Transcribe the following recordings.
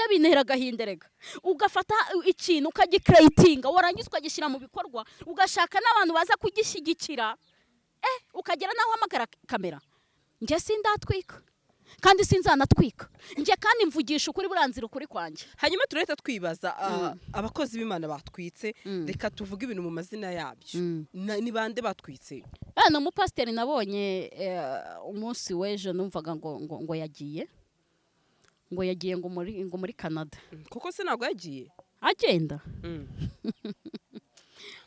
Bintera agahinda rega. Ugafata ikintu ukagicreatinga, warangiza ukagishyira mu bikorwa, ugashaka n'abantu baza kugishyigikira, ukagera n'aho uhamagara kamera. Njye sindatwika kandi sinzanatwika njye, kandi mvugisha ukuri, buranzira ukuri kwanjye. Hanyuma turahita twibaza, abakozi b'Imana batwitse, reka tuvuge ibintu mu mazina yabyo. Ni bande batwitse? Ni umupasiteri nabonye umunsi w'ejo, numvaga ngo yagiye, ngo yagiye ngo muri Canada. Kuko se ntabwo yagiye? Agenda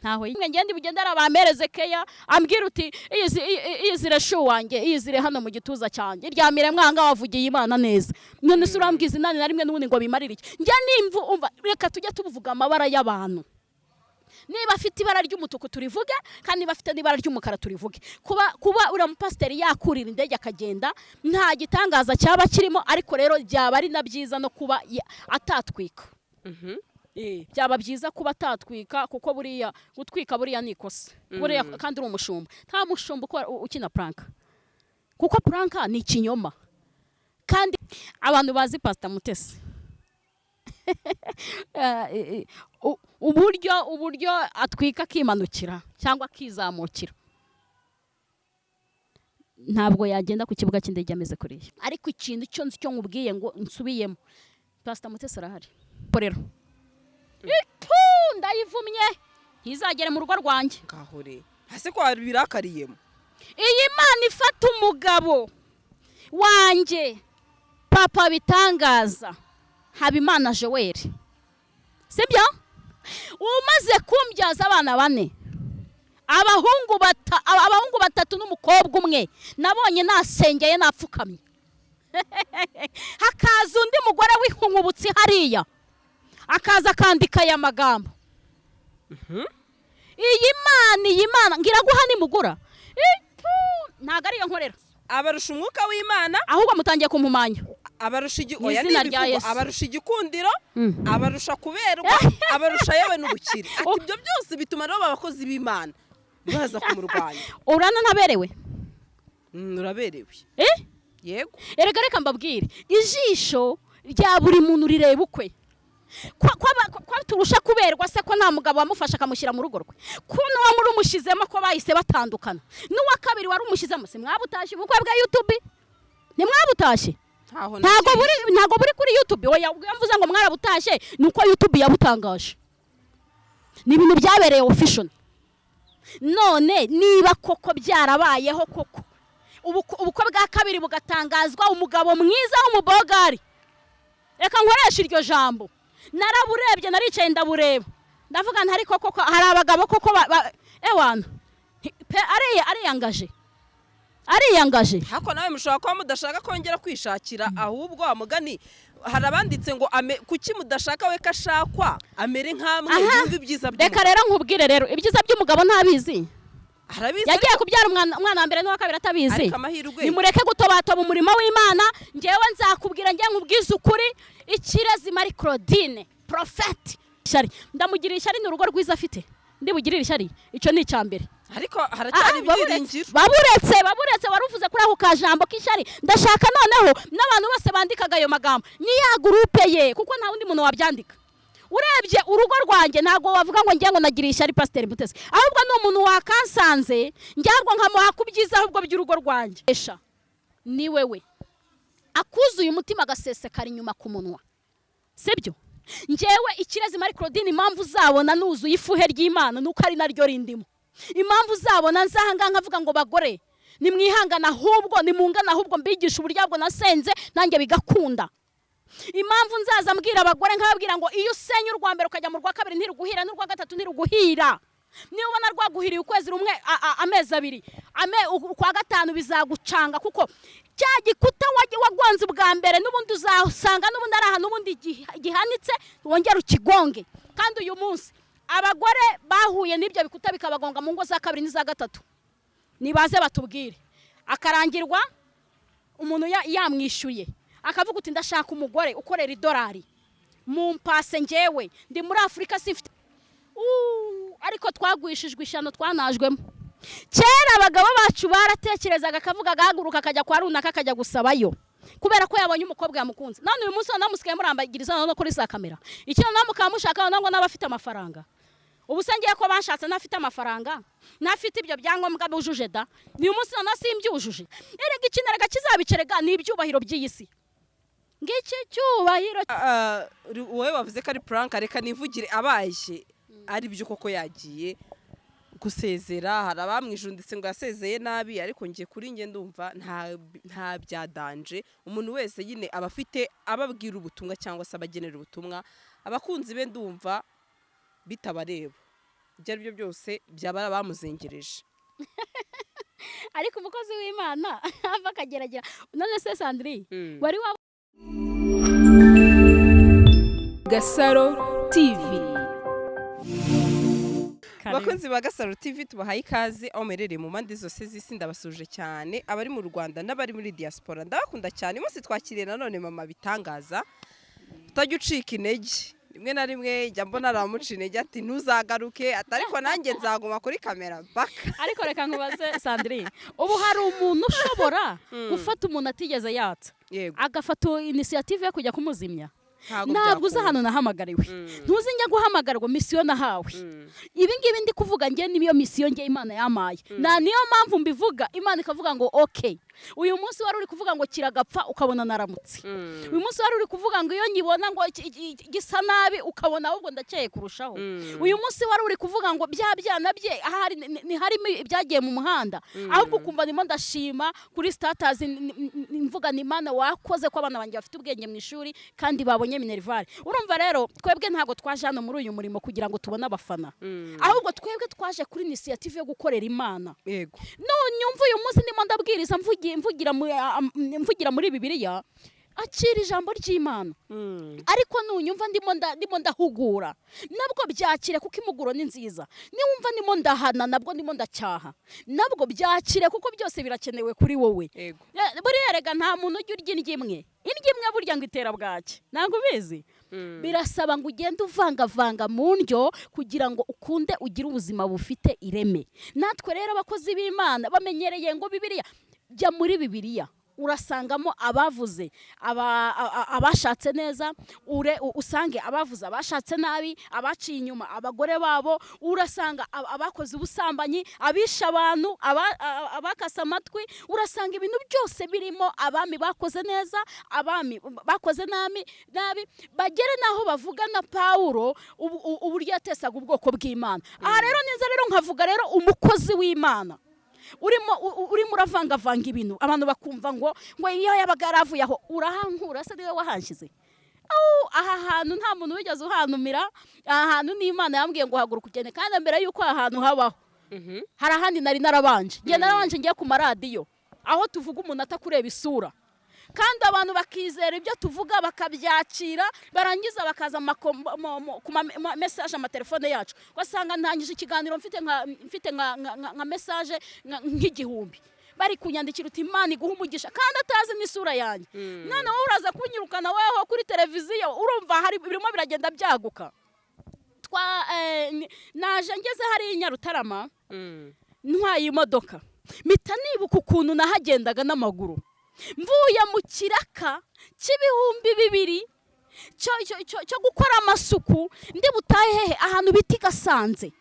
ntaho ngende bugende arabamereze keya, ambwira uti: "Iyizire shu wanjye, iyizire hano mu gituza cyanjye, iryamire mwanga, wavugiye Imana neza." None se urambwiza inani na rimwe n'ubundi ngo bimarire iki? Njye nimvu umva, reka tujye tuvuga amabara y'abantu. Niba afite ibara ry'umutuku turivuge, kandi niba afite n'ibara ry'umukara turivuge. Kuba uriya mupasiteri yakurira indege akagenda, nta gitangaza cyaba kirimo, ariko rero byaba ari na byiza no kuba atatwika. Byaba byiza kuba atatwika, kuko buriya gutwika buriya ni ikosa buriya, kandi uri umushumba. Nta mushumba ukina prank, kuko prank ni ikinyoma. Kandi abantu bazi Pasita Mutesi, uburyo atwika akimanukira cyangwa akizamukira, ntabwo yagenda ku kibuga cy'indege ameze kuriya. Ariko ikintu cyo nzi, cyo nkubwiye ngo nsubiyemo, Pasita Mutesi arahari rero. Ipu, ndayivumye, ntizagere mu rugo rwanjye. Ngaho re, hasi ko birakariyemo. Iyi Mana ifata umugabo wanjye, Papa Bitangaza Habimana Joel, sibyo, umaze kumbyaza abana bane, abahungu batatu n'umukobwa umwe, nabonye nasengeye napfukamye, hakaza undi mugore w'inkungubutsi hariya, akaza akandika aya magambo. Iyi Mana, iyi Mana ngira guha nimugura. Ipu, ntabwo ariyo nkorera. Abarusha umwuka w'Imana. Ahubwo mutangiye kumpumanya. Abarusha Mu oya, ni izina rya ibivugwa. Yesu. Abarusha igikundiro, abarusha kuberwa, abarusha yewe n'ubukire. Ati ibyo byose bituma rero abakozi b'Imana baza kumurwanya. Urana ntaberewe. Uraberewe. Eh? Yego. Erega reka mbabwire, ijisho rya buri muntu rireba ukwe. Ko turusha kuberwa se, ko nta mugabo wamufasha akamushyira mu rugo rwe, ko n'uwo muri umushyizemo ko bahise batandukana, n'uwa kabiri wari umushyizemo? Si mwabutashye ubukwe bwa YouTube? Ntimwabutashye? Ntaho. Ntabwo nagiye. buri, ntabwo buri kuri YouTube. Oya, ubwo iyo mvuze ngo mwarabutashye, ni uko YouTube yabutangaje, ni ibintu byabereye official. None niba koko byarabayeho koko, ubukwe bwa kabiri bugatangazwa, umugabo mwiza w'umubogari, reka nkoreshe iryo jambo, naraburebye, naricaye ndabureba, ndavuga nti: "Ariko koko hari abagabo koko ewana pe, ariyangaje, ariyangaje." Hako nawe mushobora kuba mudashaka kongera kwishakira, ahubwo wa mugani hari abanditse ngo kuki mudashaka we ko ashakwa amere nk'amwe, yumve ibyiza Reka by'umugabo. rero nkubwire rero, ibyiza by'umugabo ntabizi. Arabizi. Yagiye kubyara umwana wa mbere n'uwa kabiri atabizi. Ariko amahirwe Nimureke gutobatoba umurimo w'Imana. Ngewe nzakubwira, ngewe nkubwize ukuri, Ikirezi Marie Claudine Prophète, ishyari ndamugirira ishyari ni urugo rwiza afite. Ndibugirire ishyari? Icyo ni icya mbere. Ariko haracyari ibyiringiro. Baburetse, baburetse. Wari uvuze kuri ako kajambo k'ishyari, ndashaka noneho n'abantu bose bandikaga ayo magambo, ni ya groupe ye, kuko nta wundi muntu wabyandika. Urebye urugo rwanjye, ntabwo wavuga ngo ngiye ngo nagiriye ishyari Pasiteri Mutesi, ahubwo ni umuntu wakansanze njyabwo nkamuha ku byiza ahubwo by'urugo rwanjye. Esha ni wewe akuzuye umutima agasesekara inyuma ku munwa, sibyo? Njyewe Ikirezi Marie Claudine, impamvu uzabona nuzuye ifuhe ry'Imana nuko ari naryo rindimo. Impamvu uzabona nzahangaha nkavuga ngo: "Bagore, nimwihangane, ahubwo nimungane, ahubwo mbigisha uburyo ahubwo nasenze nanjye bigakunda." Impamvu nzaza mbwira abagore nkababwira ngo: "Iyo usenya urwa mbere ukajya mu rwa kabiri ntiruguhira, n'urwa gatatu ntiruguhira. Niba ubona rwaguhiriye ukwezi rumwe, amezi 2, ukwa gatanu bizagucanga, kuko cya gikuta wagonze ubwa mbere n'ubundi uzasanga n'ubundi ari ahantu n'ubundi gihanitse, wongere ukigonge." Kandi uyu munsi abagore bahuye n'ibyo bikuta bikabagonga mu ngo za kabiri n'iza gatatu, nibaze batubwire. Akarangirwa umuntu yamwishyuye, akavuga uti: "Ndashaka umugore ukorera idolari, mumpase, njyewe ndi muri Afurika simfite." Ariko twagwishijwe ishyano twanajwemo. Kera abagabo bacu baratekerezaga, akavuga, agahaguruka, akajya kwa runaka, akajya gusabayo. Kubera ko yabonye umukobwa yamukunze. None uyu munsi noneho musigaye murambagiriza noneho kuri za kamera. Ikindi nawe mukaba mushaka noneho ngo n'abafite amafaranga. Ubu se ngiye ko banshatse ntafite amafaranga, ntafite ibyo byangombwa bujuje da, uyu munsi noneho simbyujuje? Erega ikintu, erega kizabicerega ni ibyubahiro by'iyi si, ngiki cyubahiro. Ah, wowe wavuze ko ari prank, reka nivugire. Abaye ari byo koko yagiye gusezera, hari abamwijunditse ngo yasezeye nabi, ariko ngiye kuri njye ndumva nta bya danger. Umuntu wese nyine aba afite ababwira ubutumwa cyangwa se abagenera ubutumwa abakunzi be, ndumva bitabareba. Ibyo ari byo byose byaba ari abamuzengereje. Ariko umukozi w'Imana ava akageragera. None se Sandrine, wari waba Gasaro TV. Abakunzi ba Gasaro TV, tubahaye ikaze aho muherereye mu mpande zose z'isi. Ndabasuje cyane abari mu Rwanda n'abari muri diaspora, ndabakunda cyane. Uyu munsi twakiriye nanone mama bitangaza utajya ucika intege. Rimwe na rimwe njya mbona aramuca intege ati ntuzagaruke, ati ariko nanjye nzaguma kuri kamera mpaka. Ariko reka nkubaze Sandrine, ubu hari umuntu ushobora gufata umuntu atigeze yatsa, agafata initiative yo kujya kumuzimya? Ntabwo Ntabwo uzi byakunda. ahantu nahamagariwe, ntuzi njya guhamagarwa, mission nahawe. Ibi ngibi ndi kuvuga njye niyo mission njye Imana yamaye, na niyo mpamvu mbivuga. Imana ikavuga ngo okay, uyu munsi wari uri kuvuga ngo kiragapfa, ukabona naramutse. Uyu munsi wari uri kuvuga ngo iyo nyibona ngo gisa nabi, ukabona ahubwo ndakeye kurushaho. Uyu munsi wari uri kuvuga ngo bya byana bye ahari ni harimo ibyagiye mu muhanda, ahubwo ukumva ndimo ndashima kuri status, mvuga ni Imana wakoze ko abana banjye bafite ubwenge mu ishuri kandi babonye minerval. Urumva rero, twebwe ntabwo twaje hano muri uyu murimo kugira ngo tubone abafana, ahubwo twebwe twaje kuri initiative yo gukorera Imana. Nonyumva uyu munsi ndimo ndabwiriza, mvugira muri Bibiliya, akira ijambo ry'Imana. Ariko nunyumva ndimo ndahugura, nabwo byakire kuko impuguro ni nziza. Niwumva ndimo ndahana, nabwo ndimo ndacyaha, nabwo byakire kuko byose birakenewe kuri wowe. Buriya rega nta muntu ujya urya indyo imwe. Indyo imwe burya ngo itera bwaki, ntabwo ubizi? Birasaba ngo ugende uvangavanga mu ndyo kugira ngo ukunde ugire ubuzima bufite ireme. Natwe rero abakozi b'Imana bamenyereye ngo Bibiliya, jya muri Bibiliya urasangamo abavuze abashatse neza, usange abavuze abashatse nabi, abaciye inyuma abagore babo, urasanga abakoze ubusambanyi, abishe abantu, abakase amatwi, urasanga ibintu byose birimo, abami bakoze neza, abami bakoze nabi nabi, bagere n'aho bavuga na Pawulo uburyo yatesaga ubwoko bw'Imana. Aha rero neza rero nkavuga rero umukozi w'Imana urimo uravangavanga ibintu, abantu bakumva ngo iyo yabaga yaravuye aho. Urahankura se? Niwe wahanshyize? Au, aha hantu nta muntu wigeze uhantumira. Aha hantu ni Imana yambwiye ngo haguruka ugende. Kandi mbere y'uko aha hantu habaho, hari ahandi nari narabanje. Ngiye narabanje ngiye ku maradiyo aho tuvuga umuntu atakureba isura, kandi abantu bakizera ibyo tuvuga, bakabyakira, barangiza bakaza ku ma message amatelefone yacu, ugasanga ntangije ikiganiro mfite nka message nk'igihumbi bari kunyandikira uti "Imana iguha umugisha", kandi atazi n'isura yanjye. None wowe uraza kunyirukana weho kuri televiziyo. Urumva hari birimo biragenda byaguka. Naje ngeze hariya i Nyarutarama ntwaye imodoka, mpita nibuka ukuntu nahagendaga n'amaguru mvuye mu kiraka cy'ibihumbi 2 cyo gukora amasuku, ndi butahe hehe? Ahantu bita i Gasanze.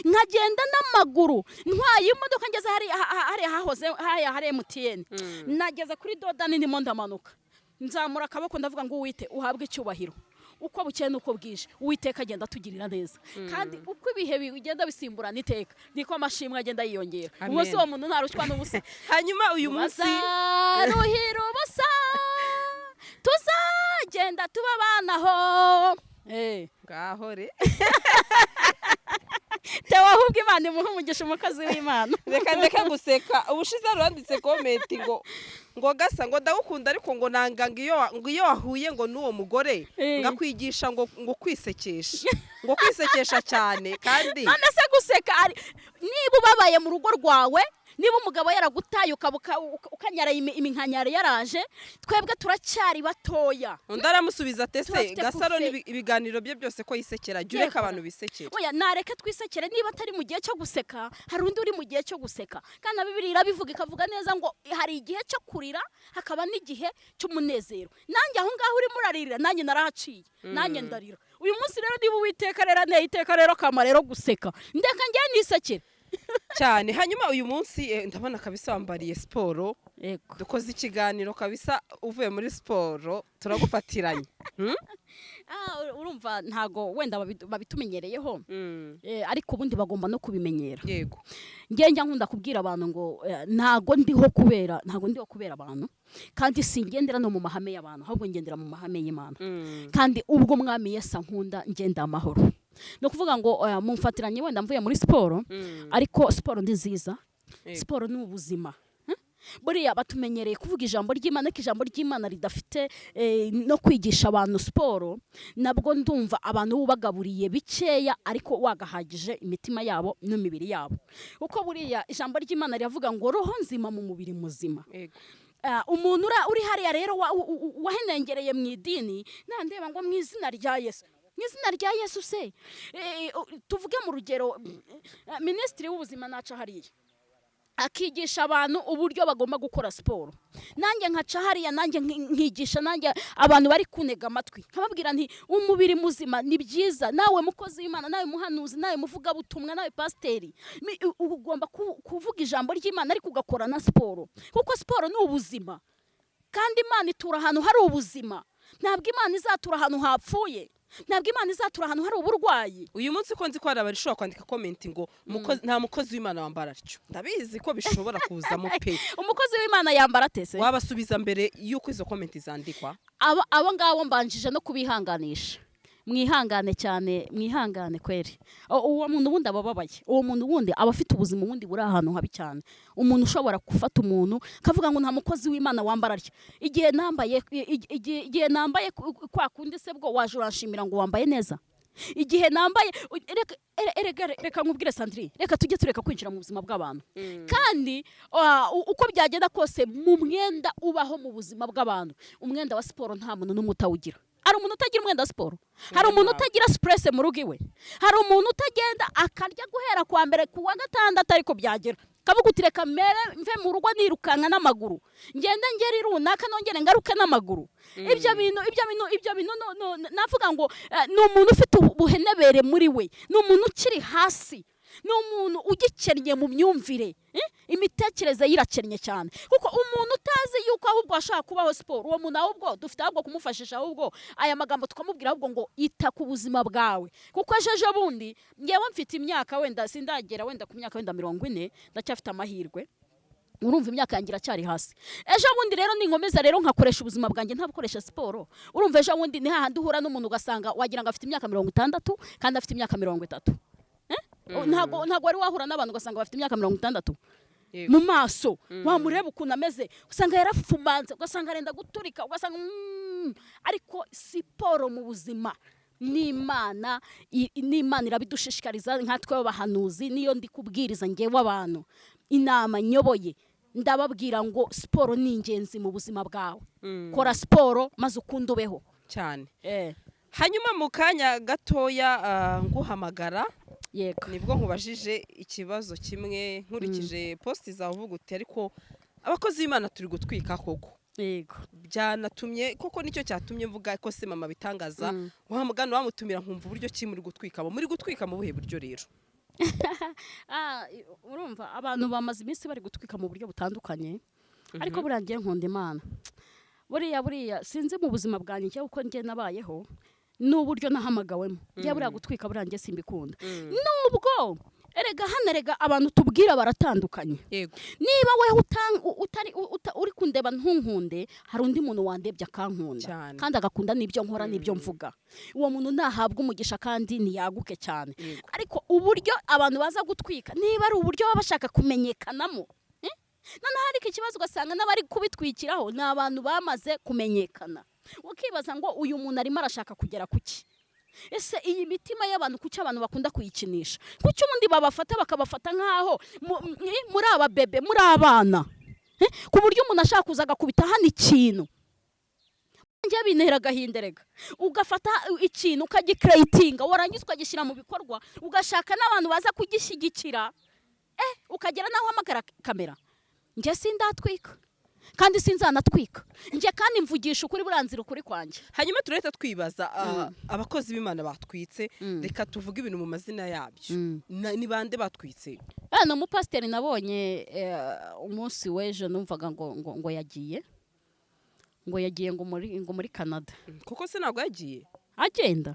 Nkagenda n'amaguru ntwaye imodoka, ngeze hariya hariya hahoze hariya hari MTN, nageze kuri dodani, ndimo ndamanuka, nzamura akaboko ndavuga ngo "Uwite uhabwe icyubahiro." Uko bukeye n'uko bwije, Uwiteka agenda atugirira neza, kandi uko ibihe bigenda bisimburana iteka niko amashimwe agenda yiyongera. Amen. Umunsi uwo muntu ntarushywa n'ubusa. Hanyuma uyu munsi Bazaruhira ubusa, tuzagenda tuba abana aho. Ngaho re. Tewe, ahubwo Imana imuhe umugisha umukozi w'Imana. Reka ndeke guseka. Ubushize wanditse comment ngo "Gasa", ngo "ndagukunda", ariko ngo nanga ngo iyo wahuye ngo n'uwo mugore ngakwigisha ngo kwisekesha, ngo kwisekesha cyane kandi. None se guseka niba ubabaye mu rugo rwawe Niba umugabo yaragutaye ukaba ukanyara iminkanyari yaraje, twebwe turacyari batoya. Undi aramusubiza ati: "Ese Turafite Gasaro buffet. ibiganiro bye byose ko yisekera, jya ureka Yego. abantu bisekera." Oya, nareke twisekere. Niba atari mu gihe cyo guseka, hari undi uri mu gihe cyo guseka. Kandi na Bibiliya irabivuga, ikavuga neza ngo hari igihe cyo kurira, hakaba n'igihe cy'umunezero. Nanjye aho ngaho urimo urarira, nanjye narahaciye, nanjye ndarira. Uyu munsi rero, niba Uwiteka rero anteye iteka rero kama rero guseka, ndeka njye nisekere. Cyane. Hanyuma uyu munsi ndabona kabisa wambariye siporo. Yego. Dukoze ikiganiro kabisa uvuye muri siporo, turagufatiranye. Ah, urumva ntago wenda babitumenyereyeho. Ariko ubundi bagomba no kubimenyera. Njye njya nkunda kubwira abantu ngo ntago ndiho kubera, ntago ndiho kubera abantu, kandi singendera no mu mahame y'abantu, ahubwo ngendera mu mahame y'Imana. Kandi ubwo Mwami Yesu ankunda, ngenda amahoro. Ni ukuvuga ngo mumfatiranye wenda mvuye muri siporo, ariko siporo ni nziza. Siporo ni ubuzima. Buriya batumenyereye kuvuga ijambo ry'Imana, ariko ijambo ry'Imana ridafite no kwigisha abantu siporo, nabwo ndumva abantu bubagaburiye bikeya, ariko wagahagije imitima yabo n'imibiri yabo, kuko buriya ijambo ry'Imana riravuga ngo roho nzima mu mubiri muzima. Umuntu uri hariya rero wahenengereye mu idini, nandeba ngo mu izina rya Yesu, mu izina rya Yesu se, tuvuge mu rugero, minisitiri w'ubuzima naca hariya akigisha abantu uburyo bagomba gukora siporo, nanjye nkaca hariya, nanjye nkigisha, nanjye abantu bari kunega amatwi nkababwira nti umubiri muzima ni byiza. Nawe mukozi w'Imana, nawe muhanuzi, nawe muvugabutumwa, nawe pasiteri, ugomba kuvuga ijambo ry'Imana ariko ugakora na siporo, kuko siporo ni ubuzima. Kandi Imana itura ahantu hari ubuzima. Ntabwo Imana izatura ahantu hapfuye, ntabwo Imana izatura ahantu hari uburwayi. Uyu munsi ko nzi ko hari abashobora kwandika comment ngo nta mukozi w'Imana wambara atyo, ndabizi ko bishobora kuzamo pe. Umukozi w'Imana yambara atese? Wabasubiza mbere y'uko izo comment zandikwa? Abo ngabo mbanjije no kubihanganisha. Mwihangane cyane, mwihangane kweri. Uwo muntu wundi aba ababaye, uwo muntu wundi aba afite ubuzima ubundi buri ahantu habi cyane. Umuntu ushobora gufata umuntu akavuga ngo nta mukozi w'Imana wambara atya, igihe nambaye igihe nambaye kwa kundi se bwo waje uranshimira ngo wambaye neza? Igihe nambaye, reka erega, reka nkubwire Sandrine, reka tujye tureka kwinjira mu buzima bw'abantu. Kandi uko byagenda kose, mu mwenda ubaho mu buzima bw'abantu, umwenda wa siporo nta muntu n'umwe utawugira. Hari umuntu utagira umwenda wa siporo? Hari umuntu utagira souplesse mu rugo iwe? Hari umuntu utagenda akarya guhera kuwa mbere ku wa gatandatu, ariko byagera kavuga uti reka mere mve mu rugo nirukanka n'amaguru, ngende ngere runaka, nongere ngaruke n'amaguru? Ibyo bintu navuga ngo ni umuntu ufite ubuhenebere muri we, ni umuntu ukiri hasi, ni umuntu ugikennye mu myumvire, Imitekerereze ye irakennye cyane, kuko umuntu utazi yuko ahubwo ashaka kubaho siporo, uwo muntu ahubwo dufite ahubwo kumufashisha, ahubwo aya magambo tukamubwira ahubwo ngo ita ku buzima bwawe, kuko ejo ejo bundi, ngewe mfite imyaka wenda sindagera wenda ku myaka wenda 40, ndacyafite amahirwe. Urumva imyaka yanjye iracyari hasi. Ejo bundi rero ninkomeza rero nkakoresha ubuzima bwanjye ntabukoresha siporo, urumva ejo bundi ni hahandi uhura n'umuntu ugasanga wagira ngo afite imyaka 60 kandi afite imyaka 30. Ntago wari wahura n'abantu ugasanga bafite imyaka 60? Yego. Mu maso wamureba ukuntu ameze, usanga yarafumanze, ugasanga arenda guturika, ugasanga ariko siporo mu buzima n'Imana n'Imana irabidushishikariza nkatwe b'abahanuzi. Niyo ndi kubwiriza ngewe abantu inama nyoboye, ndababwira ngo siporo ni ingenzi mu buzima bwawe. Kora siporo maze ukunde ubeho. Cyane. Hanyuma mu kanya gatoya nguhamagara, nibwo nkubajije ikibazo kimwe nkurikije post zawe, uvuga uti ariko abakozi b'Imana turi gutwika koko. Byanatumye koko, nicyo cyatumye mvuga ko se mama bitangaza wa mugani wamutumira nkumva uburyo ki muri gutwika, muri gutwika mu buhe buryo rero? Ah, urumva abantu bamaze iminsi bari gutwika mu buryo butandukanye, ariko buriya ngiye nkunda Imana. Buriya sinzi mu buzima bwanjye njyewe uko njye nabayeho n'uburyo nahamagawemo. Njye buriya gutwika buriya njye simbikunda, nubwo erega hano erega abantu tubwira baratandukanye. Niba weho utari uri kundeba ntunkunde, hari undi muntu wandebye akankunda kandi agakunda n'ibyo nkora n'ibyo mvuga. Uwo muntu nahabwa umugisha kandi niyaguke cyane. Ariko uburyo abantu baza gutwika, niba ari uburyo baba bashaka kumenyekanamo, Noneho ariko ikibazo ugasanga n'abari kubitwikiraho ni abantu bamaze kumenyekana, ukibaza ngo uyu muntu arimo arashaka kugera ku ki? Ese iyi mitima y'abantu, kuki abantu bakunda kuyikinisha? Kuki ubundi babafata, bakabafata nk'aho muri aba bebe, muri abana? Ku buryo umuntu ashaka kuza agakubita hano ikintu, njye bintera agahinda. Rega ugafata ikintu ukagicreatinga, warangiza ukagishyira mu bikorwa, ugashaka n'abantu baza kugishyigikira, ukagera n'aho uhamagara kamera. Njye sindatwika kandi sinzanatwika. Njye kandi mvugisha ukuri, buranzira ukuri kwanjye. Hanyuma turahita twibaza, abakozi b'Imana batwitse, reka tuvuge ibintu mu mazina yabyo. Ni bande batwitse? Ni umupasiteri nabonye umunsi w'ejo, numvaga ngo yagiye, ngo yagiye ngo muri Canada. Kuko se ntabwo yagiye? Agenda,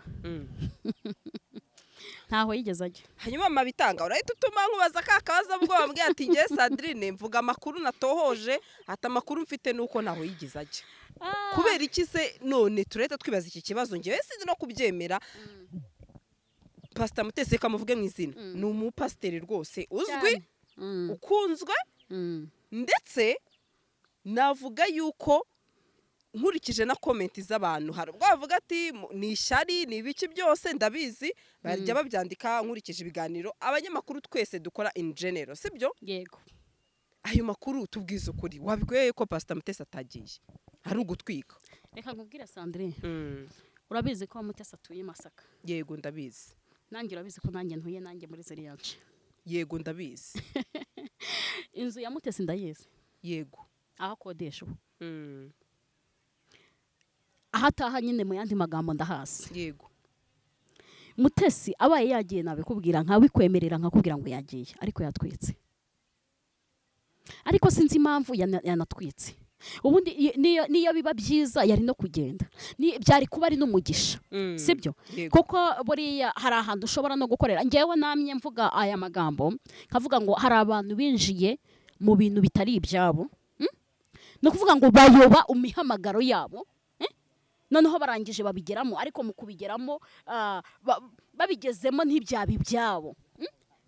ntaho yigeze ajya. Hanyuma mabitanga, urahita utuma nkubaza ka kabazo bwo wambwiye ati: "Nge Sandrine mvuga amakuru natohoje," ati: "Amakuru mfite nuko ntaho yigeze ajya." Kubera iki se none turahita twibaza iki kibazo? Ngewe sinzi no kubyemera. Pasita Mutesi, reka muvuge mu izina, ni umupasiteri rwose uzwi, ukunzwe, ndetse navuga yuko nkurikije na comment z'abantu, hari ubwo bavuga ati ni ishyari, ni ibiki byose, ndabizi bajya babyandika, nkurikije ibiganiro abanyamakuru twese dukora in general, sibyo? Yego. Ayo makuru, tubwize ukuri, wabwiye ko Pasita Mutesi atagiye ari ugutwika? Reka nkubwire, Sandrine, urabizi ko Mutesi atuye i Masaka. Yego, ndabizi. Nanjye urabizi ko nanjye ntuye nanjye muri ziriya nce. Yego, ndabizi. Inzu ya Mutesi ndayizi, aho akodesha ubu, aho ataha nyine, mu yandi magambo ndahazi. Mutesi abaye yagiye nabikubwira, nkabikwemerera, nkakubwira ngo yagiye, ariko yatwitse. Ariko sinzi impamvu yanatwitse. Ubundi niyo biba byiza yari no kugenda. Byari kuba ari n'umugisha, sibyo? Yego. Kuko buriya hari ahantu ushobora no gukorera. Ngewe namye mvuga aya magambo, nkavuga ngo hari abantu binjiye mu bintu bitari ibyabo, Ni ukuvuga ngo bayoba imihamagaro yabo, Noneho barangije babigeramo, ariko mu kubigeramo, babigezemo ntibyaba ibyabo,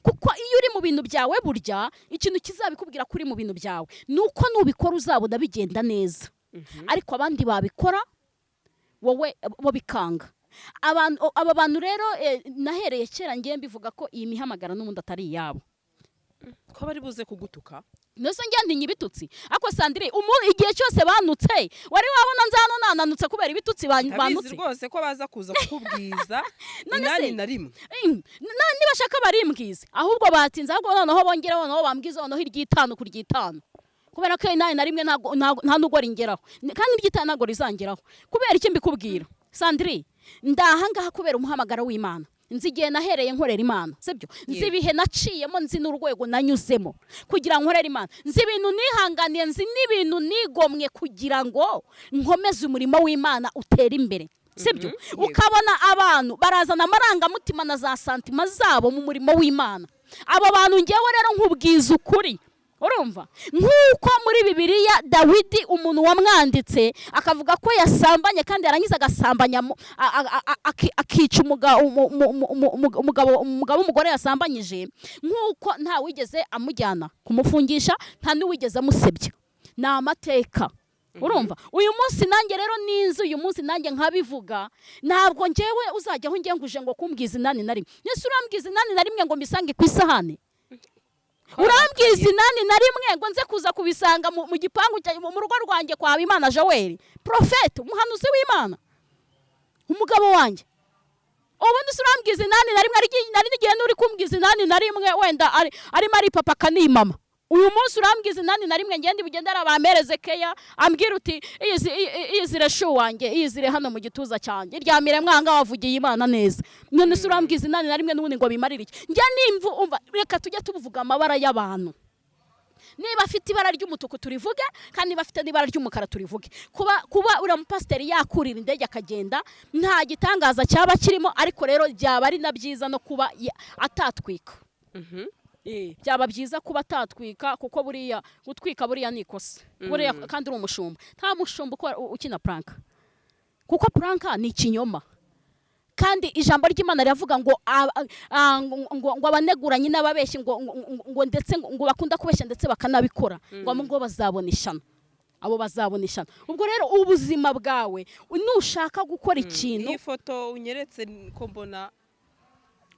Kuko iyo uri mu bintu byawe, burya ikintu kizabikubwira ko uri mu bintu byawe ni uko nubikora uzabona bigenda neza, ariko abandi babikora wowe bo bikanga. Aba bantu rero, nahereye kera ngiye mbivuga ko iyi mihamagaro n'ubundi atari iyabo. Ko bari buze kugutuka? Mbese njye ntinya ibitutsi? Ariko Sandrine, igihe cyose banutse, wari wabona nza hano nananutse kubera ibitutsi Ndabizi banutse? rwose ko baza kuza kukubwiza None inani se- na rimwe. Nibashaka barimbwize, ahubwo batinze, ahubwo noneho bongere, noneho bambwize noneho iry'itanu ku ry'itanu, kubera ko inani na rimwe nta nubwo ringeraho, kandi iry'itanu ntabwo rizangeraho. Kubera iki mbikubwira, Sandrine? Ndahangaha kubera umuhamagaro w'Imana. Nzi igihe nahereye nkorera Imana, sibyo? Nzi ibihe naciyemo, nzi n'urwego nanyuzemo kugira ngo nkorere Imana, nzi ibintu nihanganiye, nzi n'ibintu nigomwe kugira ngo nkomeze umurimo w'Imana utere imbere, sibyo? Yego. Ukabona abantu barazana amarangamutima na za sentiments zabo mu murimo w'Imana. Abo bantu ngewe rero nkubwiza ukuri, urumva, nk'uko muri Bibiliya Dawidi, umuntu wamwanditse akavuga ko yasambanye, kandi yarangiza agasambanya akica umugabo w'umugore yasambanyije, nk'uko nta wigeze amujyana kumufungisha, nta n'uwigeze amusebya, ni amateka. Urumva, uyu munsi nanjye rero n'inzu, uyu munsi nanjye nkabivuga, ntabwo ngewe uzajya aho ngiye nguje ngo kumbwiza inani na rimwe. Ese urambwiza inani na rimwe ngo mbisange ku isahani? Urambwiza inani na rimwe ngo nze kuza kubisanga mu gipangu mu rugo rwanjye kwa Habimana Joel, porofeti, umuhanuzi w'Imana, umugabo wanjye? Ubundi se urambwiza inani na rimwe? Nari n'igihe n'uri kumbwiza inani na rimwe wenda arimo ari papa akanimama. Uyu munsi urambwiza inani na rimwe, ngende bugende arabampereze keya, ambwira uti: "Iyizire shu wanjye, iyizire hano mu gituza cyanjye, ryamire mwanga, wavugiye Imana neza." None se urambwiza inani na rimwe n'ubundi ngo bimarire iki? Njya nimvu, umva, reka tujye tuvuga amabara y'abantu. Niba afite ibara ry'umutuku turivuge, kandi niba afite n'ibara ry'umukara turivuge. Kuba uriya mupasiteri yakurira indege akagenda, nta gitangaza cyaba kirimo, ariko rero byaba ari na byiza no kuba atatwika. Byaba byiza kuba atatwika, kuko buriya gutwika buriya ni ikosa buriya, kandi uri umushumba. Nta mushumba ukina prank, kuko prank ni ikinyoma, kandi ijambo ry'Imana riravuga ngo ngo abaneguranye n'ababeshyi, ngo ndetse ngo bakunda kubeshya ndetse bakanabikora, ngo bazabona ishyano. Abo bazabona ishyano. Ubwo rero ubuzima bwawe, nushaka gukora ikintu. Iyi foto unyeretse ko mbona?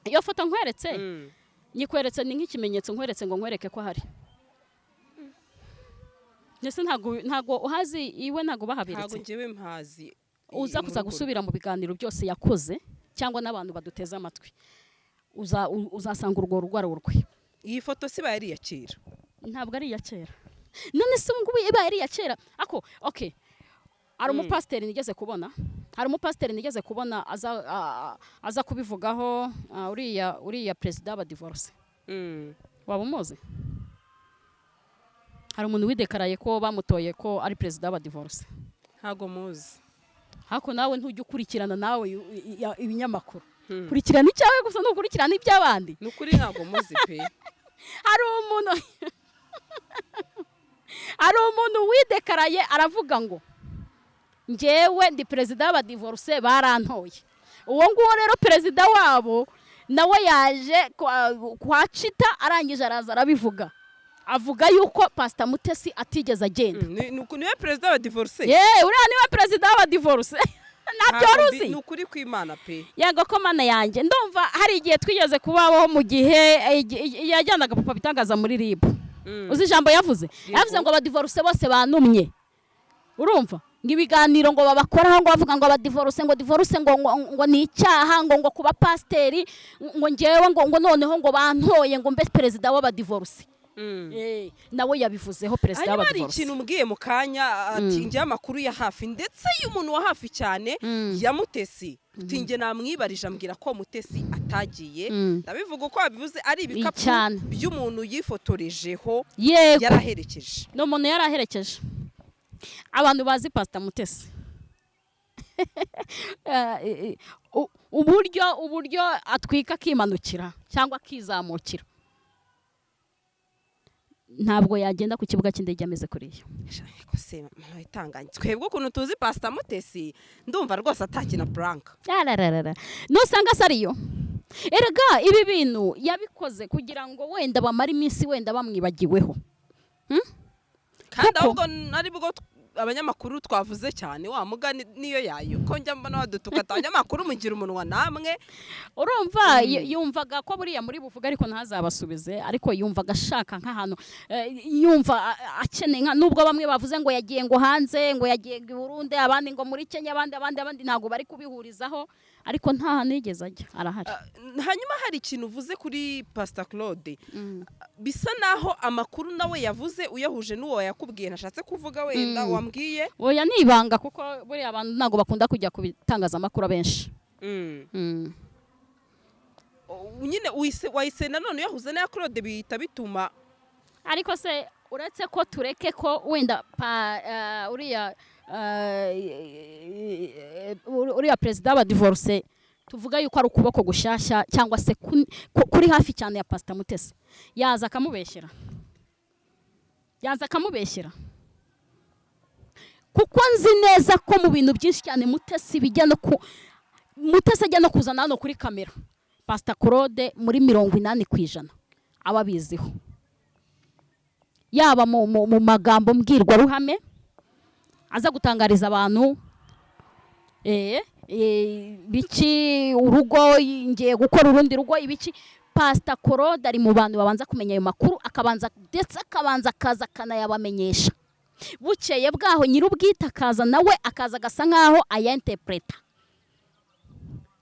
Iyo foto nkweretse, nyikweretse ni nk'ikimenyetso nkweretse ngo nkwereke ko ahari. Ndetse ntabwo uhazi iwe, ntabwo Ntabwo. bahaberetse. Njyewe mpazi. Uza mu kuza rugo. Gusubira mu biganiro byose yakoze cyangwa n'abantu baduteze amatwi, uzasanga urwo rugo ari urwe. Iyi foto si ibaye ari iya kera? Ntabwo ari iya kera. None se ubu ngubu ibaye ari iya kera ako? Okay, hari umupasiteri nigeze kubona aza kubivugaho, uriya perezida wa divorce. Waba umuzi? Hari umuntu widekaraye ko bamutoye ko ari perezida wa divorce. Ntabwo muzi. Hako nawe ntujya ukurikirana nawe ibinyamakuru. Kurikirana icyawe gusa, ntukurikirana iby'abandi. Ni ukuri ntabwo muzi pe. Hari umuntu widekaraye aravuga ngo: "Njyewe ndi perezida w'abadivorce, barantoye." Uwo nguwo rero perezida wabo nawe yaje kwa Cita, arangije araza arabivuga, avuga yuko Pasita Mutesi atigeze agenda. Niwe perezida wa divorce? Yeee, uriya niwe perezida w'abadivorce, ntabyo wari uzi? Ni ukuri kw'Imana pe. Yego ko Mana yanjye, ndumva hari igihe twigeze kubaho mu gihe yajyanaga Papa Bitangaza muri RIB. Uzi ijambo yavuze? Yavuze ngo abadivorce bose banumye. Urumva ngo ibiganiro ngo babakoraho, ngo bavuga ngo abadivorce, ngo divorce ngo ni icyaha, ngo kuba pasiteri, ngo ngewe ngo noneho ngo bantoye ngo mbe perezida w'abadivorce. Nawe yabivuzeho, perezida Hanyuma hari w'abadivorce. ikintu umbwiye mu kanya, ati njye amakuru ya hafi, ndetse y'umuntu wa hafi cyane ya Mutesi, uti njye namwibarije ambwira ko Mutesi atagiye. Ndabivuga uko wabivuze, ari ibikapu Cyane. by'umuntu yifotorejeho Yego. yaraherekeje. Ni umuntu yari aherekeje. Abantu bazi Pasita Mutesi, uburyo atwika akimanukira cyangwa akizamukira, ntabwo yagenda ku kibuga cy'indege ameze kuriya. Ariko se mama, itanganye twebwe ukuntu tuzi Pasita Mutesi, ndumva rwose atakina prank. Arararara, nusanga se ariyo. Erega ibi bintu yabikoze kugira ngo wenda bamare iminsi wenda bamwibagiweho. Kandi Kuko- ahubwo ari bwo abanyamakuru twavuze cyane, wa mugani niyo yayo ko njya mbona badutuka ati: "Abanyamakuru mugira umunwa namwe." Urumva, yumvaga ko buriya muri buvuga, ariko ntazabasubize. Ariko yumvaga ashaka nk'ahantu, yumva akeneye nka, nubwo bamwe bavuze ngo yagiye ngo hanze, ngo yagiye ngo i Burundi, abandi ngo muri Kenya, abandi abandi abandi, ntabwo bari kubihurizaho, ariko nta hantu yigeze ajya, arahari. Hanyuma hari ikintu uvuze kuri Pasita Claude, bisa naho amakuru nawe yavuze uyahuje n'uwo yakubwiye, ntashatse kuvuga wenda wambwiye. Oya, ni ibanga, kuko buriya abantu ntabwo bakunda kujya ku bitangazamakuru abenshi. Nyine wahise nanone uyahuze n'aya Claude, bihita bituma Ariko se uretse ko tureke ko wenda pa uriya perezida wa divorce, tuvuga yuko ari ukuboko gushyashya cyangwa se kuri hafi cyane ya Pasita Mutesi, yaza akamubeshyera, yaza akamubeshyera? Kuko nzi neza ko mu bintu byinshi cyane Mutesi bijya no ku Mutesi ajya no kuzana hano kuri kamera, Pasita Claude muri 80% aba abiziho, yaba mu magambo mbwirwaruhame aza gutangariza abantu, biki, urugo ngiye gukora urundi rugo, ibiki. Pasita Claude ari mu bantu babanza kumenya ayo makuru, akabanza ndetse akabanza akaza akanayabamenyesha. Bukeye bwaho nyir'ubwite akaza nawe, akaza agasa nkaho ayainterpreta.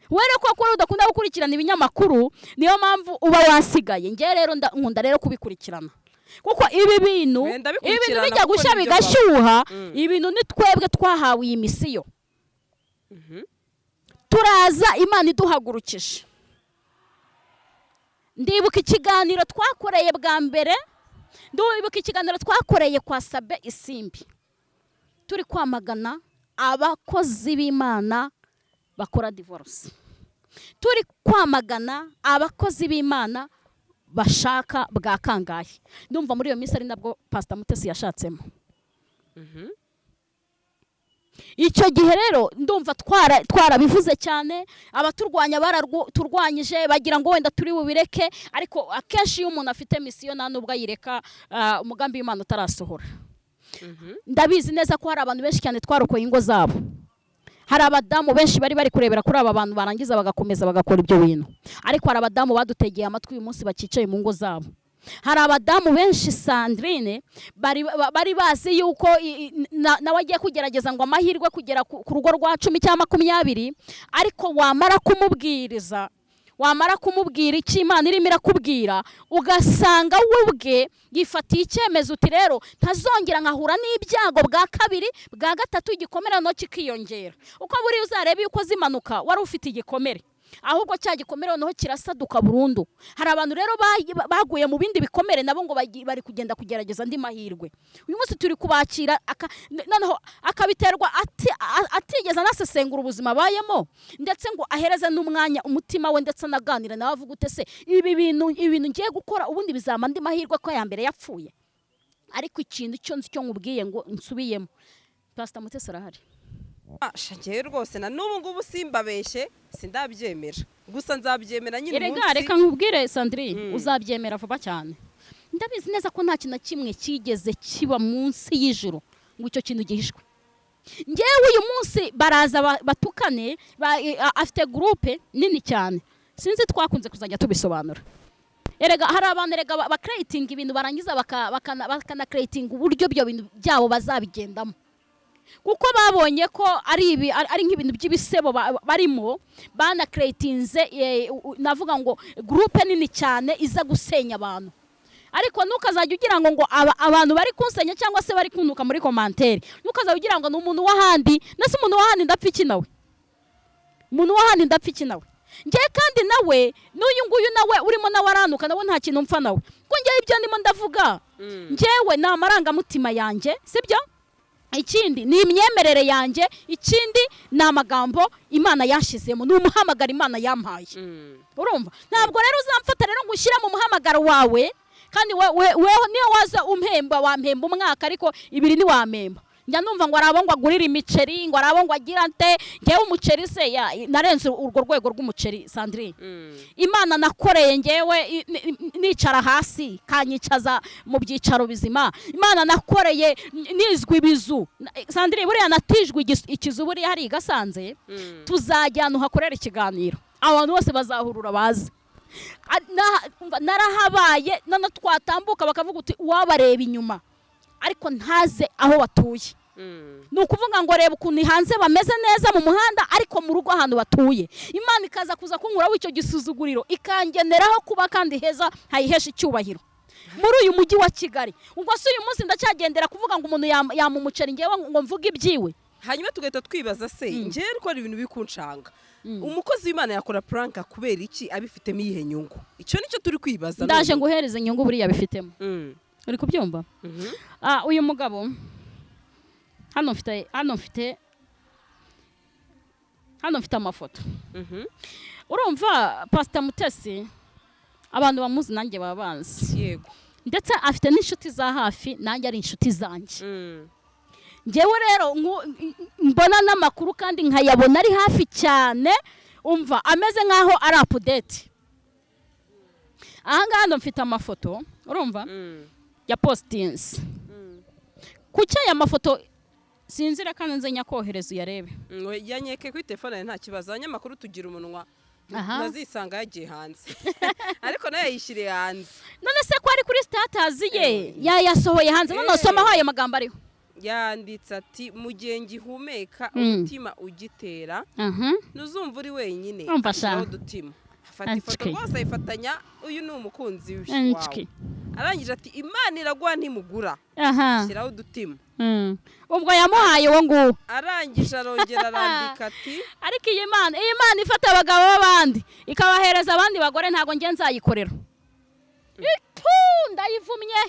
Wowe rero kuko udakunda gukurikirana ibinyamakuru, niyo mpamvu uba wasigaye. Njyewe rero nkunda rero kubikurikirana, kuko ibi bintu Wenda ibi bintu bikurikirana bijya kuko gushya nibyo bigashyuha. Ibintu ni twebwe twahawe iyi misiyo, turaza Imana iduhagurukije. Ndibuka ikiganiro twakoreye bwa mbere, ndibuka ikiganiro twakoreye kwa Sabe Isimbi, turi kwamagana abakozi b'Imana bakora divorce, turi kwamagana abakozi b'Imana bashaka bwa kangahe. Ndumva muri iyo minsi ari nabwo Pasita Mutesi yashatsemo. Icyo gihe rero ndumva twarabivuze cyane, abaturwanya baraturwanyije, bagira ngo wenda turi bubireke. Ariko akenshi iyo umuntu afite misiyo, nta nubwo ayireka umugambi w'Imana utarasohora. Ndabizi neza ko hari abantu benshi cyane twarokoye ingo zabo. Hari abadamu benshi bari kurebera kuri aba bantu, barangiza bagakomeza bagakora ibyo bintu. Ariko hari abadamu badutegeye amatwi uyu munsi bakicaye mu ngo zabo. Hari abadamu benshi, Sandrine, bari bazi yuko nawe agiye kugerageza ngo amahirwe kugera ku rugo rwa 10 cyangwa 20, ariko wamara kumubwiriza, wamara kumubwira icyo Imana irimo irakubwira, ugasanga we ubwe yifatiye icyemezo uti: "Rero ntazongera nkahura n'ibyago bwa kabiri, bwa gatatu." Igikomere noneho kikiyongera. Uko buriya uzareba iyo ukoze impanuka wari ufite igikomere, ahubwo cya gikomere noneho kirasaduka burundu. Hari abantu rero baguye mu bindi bikomere, nabo ngo bari kugenda kugerageza andi mahirwe. Uyu munsi turi kubakira, noneho akabiterwa atigeze anasesengura ubuzima abayemo, ndetse ngo ahereze n'umwanya umutima we, ndetse anaganira nawe, avuga ute: "Se ibi bintu ngiye gukora ubundi bizampa andi mahirwe ko aya mbere yapfuye?" Ariko ikintu cyo nzi, cyo nkubwiye ngo nsubiyemo, Pasita Mutesi arahari. Sha, njyewe rwose na n'ubu ngubu simbabeshye, sindabyemera, gusa nzabyemera nyine Erega umunsi. Reka nkubwire, Sandrine, uzabyemera vuba cyane. Ndabizi neza ko nta kintu na kimwe cyigeze kiba munsi y'ijuru ngo icyo kintu gihishwe. Ngewe uyu munsi baraza batukane, afite groupe nini cyane, sinzi, twakunze kuzajya tubisobanura. Erega hari abantu, erega bacreatinga ibintu, barangiza bakanacreatinga uburyo ibyo bintu byabo bazabigendamo, kuko babonye ko ari ibi, ari nk'ibintu by'ibisebo barimo banacreatinze. Navuga ngo groupe nini cyane iza gusenya abantu. Ariko ntukazajya ugira ngo abantu bari kunsenya cyangwa se bari kuntuka muri commentaire, ntukazajya ugira ngo ni umuntu w'ahandi. Nese umuntu w'ahandi ndapfa iki nawe? Umuntu w'ahandi ndapfa iki nawe? Njyewe kandi nawe n'uyu nguyu nawe urimo nawe aranuka, nawe nta kintu mpfa nawe, ko njyewe ibyo ndimo ndavuga, njyewe ni amarangamutima yanjye, sibyo? Ikindi ni imyemerere yanjye, ikindi ni amagambo Imana yashyizemo, ni umuhamagaro Imana yampaye. Urumva, ntabwo rero uzamfata rero ngo ushyire mu muhamagaro wawe. Kandi weho niyo waza umpemba, wampemba umwaka, ariko ibiri ntiwampemba. Njya numva ngo arabo ngo agurire imiceri, ngo arabo ngo agira ante. Ngewe umuceri se narenze urwo rwego rw'umuceri, Sandrine. Imana nakoreye ngewe nicara hasi kanyicaza mu byicaro bizima. Imana nakoreye nizwa ibizu. Sandrine, buriya natijwe ikizu buriya hari i Gasanze. Tuzajyana uhakorera ikiganiro, abantu bose bazahurura baze. Umva, narahabaye. None twatambuka bakavuga uti uwabareba inyuma ariko ntaze aho batuye. Ni ukuvuga ngo reba ukuntu hanze bameze neza mu muhanda, ariko mu rugo ahantu batuye, Imana ikaza kuza kunkuraho icyo gisuzuguriro, ikangeneraho kuba kandi heza hayihesha icyubahiro muri uyu mujyi wa Kigali. Ubwo se uyu munsi ndacyagendera kuvuga ngo umuntu yama umuceri, ngewe ngo mvuge ibyiwe? Hanyuma tugahita twibaza se, njyewe riko hari ibintu biri kunshanga: umukozi w'Imana yakora prank kubera iki? Abifitemo iyihe nyungu? Icyo nicyo turi kwibaza Ndaje noneho. nguhereze inyungu buriya bifitemo. Uri kubyumva? Mhm. Uyu mugabo hano mfite amafoto. Urumva, Pasita Mutesi abantu bamuzi nanjye baba banzi, ndetse afite n'inshuti za hafi, nanjye ari inshuti zanjye. Ngewe rero mbona n'amakuru kandi nkayabona ari hafi cyane. Umva, ameze nk'aho ari update. Ahangaha hano mfite amafoto, urumva, ya postinze. Kuki aya mafoto sinzira kandi nze nyakohereza uyarebe? Yanyeke kuri telefone yawe, nta kibazo. Abanyamakuru tugira umunwa. Nazisanga yagiye hanze, ariko nayo yayishyiriye hanze. None se ko ari kuri status ye, yayasohoye hanze? None somaho ayo magambo ariho. Yanditse ati: "Mu gihe ngihumeka, umutima ugitera, ntuzumva uri wenyine." Urumva sha. Ashyiraho udutima, afata ifoto Anchiki. rwose ayifatanya. Uyu ni umukunzi we Anchiki. wawe. Arangije ati: "Imana iraguha ntimugura." Shyiraho udutima. Ubwo yamuhaye uwo nguwo. Arangije arongera arandika ati: Ariko iyi Mana ifata abagabo b'abandi ikabahereza abandi bagore, ntabwo njye nzayikorera. Ipu, ndayivumye,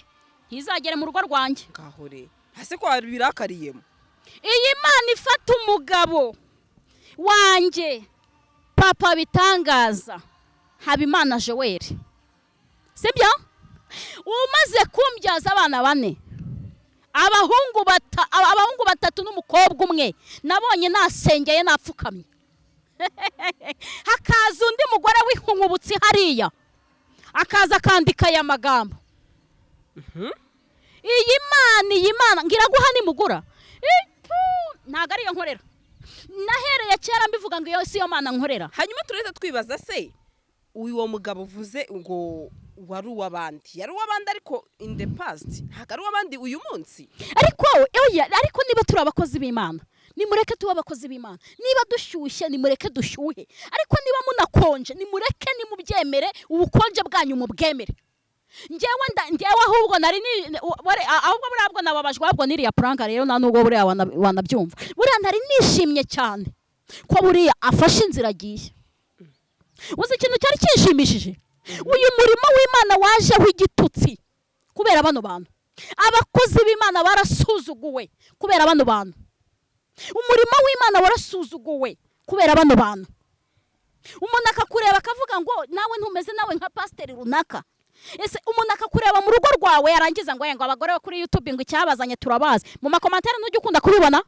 ntizagere mu rugo rwanjye. Ngaho re, hasi ko birakariyemo. Iyi Mana ifata umugabo wanjye, Papa Bitangaza Habimana Joel, sibyo, umaze kumbyaza abana bane, abahungu batatu n'umukobwa umwe, nabonye nasengeye napfukamye, hakaza undi mugore w'inkungubutsi hariya, akaza akandika aya magambo. Iyi Mana, iyi Mana ngiraguha nimugura. Ntabwo ariyo nkorera. Nahereye kera mbivuga ngo iyo si yo Mana nkorera. Hanyuma turahita twibaza se, uwo mugabo uvuze ngo wari uw'abandi, yari uw'abandi ariko in the past, ntabwo ari uw'abandi uyu munsi. Ariko oya, ariko niba turi abakozi b'Imana, nimureke tube abakozi b'Imana. Niba dushyushye, nimureke dushyuhe, ariko niba munakonje, nimureke, nimubyemere, ubukonje bwanyu mubwemere. Njyewe njyewe ahubwo nari ni ahubwo buriya bwo nababajwe ahubwo n'iriya prank rero. Nta nubwo buriya wanabyumva, buriya nari nishimye cyane ko buriya afashe inzira agiye. Uzi ikintu cyari kinshimishije? Uyu murimo w'Imana wajeho igitutsi kubera bano bantu. Abakozi b'Imana barasuzuguwe kubera bano bantu. Umurimo w'Imana warasuzuguwe kubera bano bantu. Umuntu akakureba akavuga ngo nawe ntumeze nawe nka pasiteri runaka. Ese umuntu akakureba mu rugo rwawe, yarangiza ngo abagore bo kuri YouTube ngo icyabazanye turabazi. Mu ma commentaires ntujya ukunda kubibona,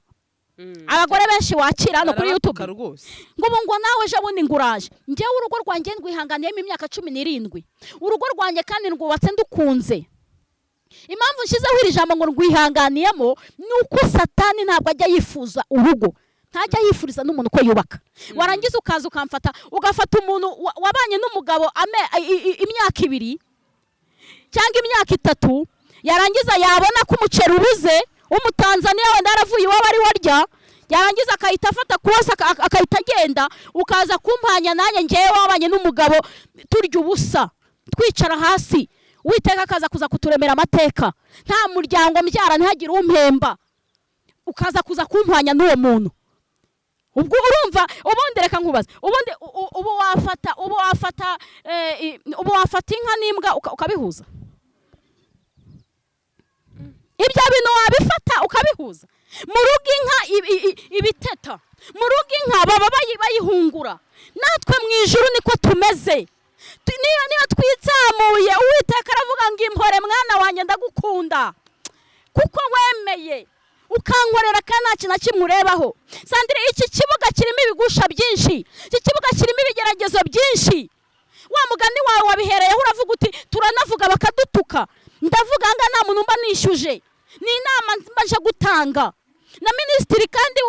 abagore benshi wakira hano kuri YouTube. Rwose. Ngo ubu ngo nawe ejo bundi ngo uraje. Njyewe urugo rwanjye rwihanganiyemo imyaka 17. Urugo rwanjye kandi rwubatse ndukunze. Impamvu nshyizeho iri jambo ngo rwihanganiyemo ni uko Satani ntabwo ajya yifuza urugo, ntajya yifuriza n'umuntu ko yubaka. Warangiza ukaza ukamfata, ugafata umuntu wabanye n'umugabo imyaka 2 cyangwa imyaka 3, yarangiza yabona ko umuceri ubuze w'Umutanzaniya, wenda yaravuye iwabo ari warya, yarangiza akahita afata kose akahita agenda, ukaza kumpanya nanjye ngewe wabanye n'umugabo turya ubusa, twicara hasi, Uwiteka akaza kuza kuturemera amateka, nta muryango mbyara, ntihagire umpemba, ukaza kuza kumpanya n'uwo muntu. Ubwo urumva, ubundi reka nkubaze, ubundi ubu wafata inka n'imbwa ukabihuza? Ibyo bintu wabifata ukabihuza? Mu rugo inka ibiteta, mu rugo inka baba bayihungura. Natwe mu ijuru niko tumeze. Niba twitsamuye, Uwiteka aravuga ngo impore mwana wanjye, ndagukunda kuko wemeye ukankorera kandi nta kintu na kimwe urebaho. Sandire, iki kibuga kirimo ibigusha byinshi, iki kibuga kirimo ibigeragezo byinshi. Wa mugani wawe wabihereyeho, uravuga uti turanavuga bakadutuka. Ndavuga nga nta muntu mba nishyuje, ni inama mba nje gutanga. Na minisitiri kandi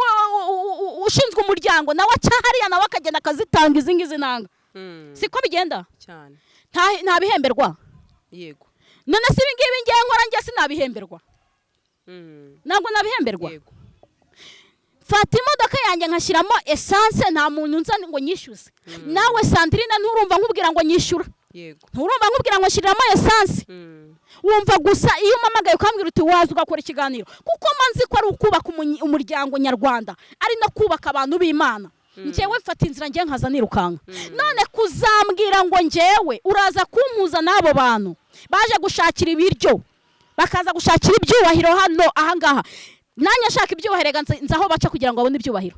ushinzwe umuryango nawe aca hariya, nawe akagenda akazitanga izi ngizi nanga. Siko bigenda? Cyane. Nta bihemberwa. Yego. None se ibi ngibi ngiye nkora, njye sinabihemberwa? Ntabwo nabihemberwa? Yego. Mfata imodoka yanjye nkashyiramo essence, nta muntu nza ngo nyishyuze. Nawe Sandrine, nturumva nkubwira ngo nyishyura? Yego. Nturumva nkubwira ngo shyiriramo essence? Wumva gusa iyo umpamagaye ukambwira uti waza ugakora ikiganiro, kuko mba nzi ko ari ukubaka umuryango nyarwanda, ari no kubaka abantu b'Imana. Njyewe mfata inzira ngiye nkaza nirukanka. None kuzambwira ngo njyewe uraza kumpuza n'abo bantu baje gushakira ibiryo, bakaza gushakira ibyubahiro hano ahangaha, nanjye nshaka ibyubahiro, reka nzi aho baca kugira ngo babone ibyubahiro.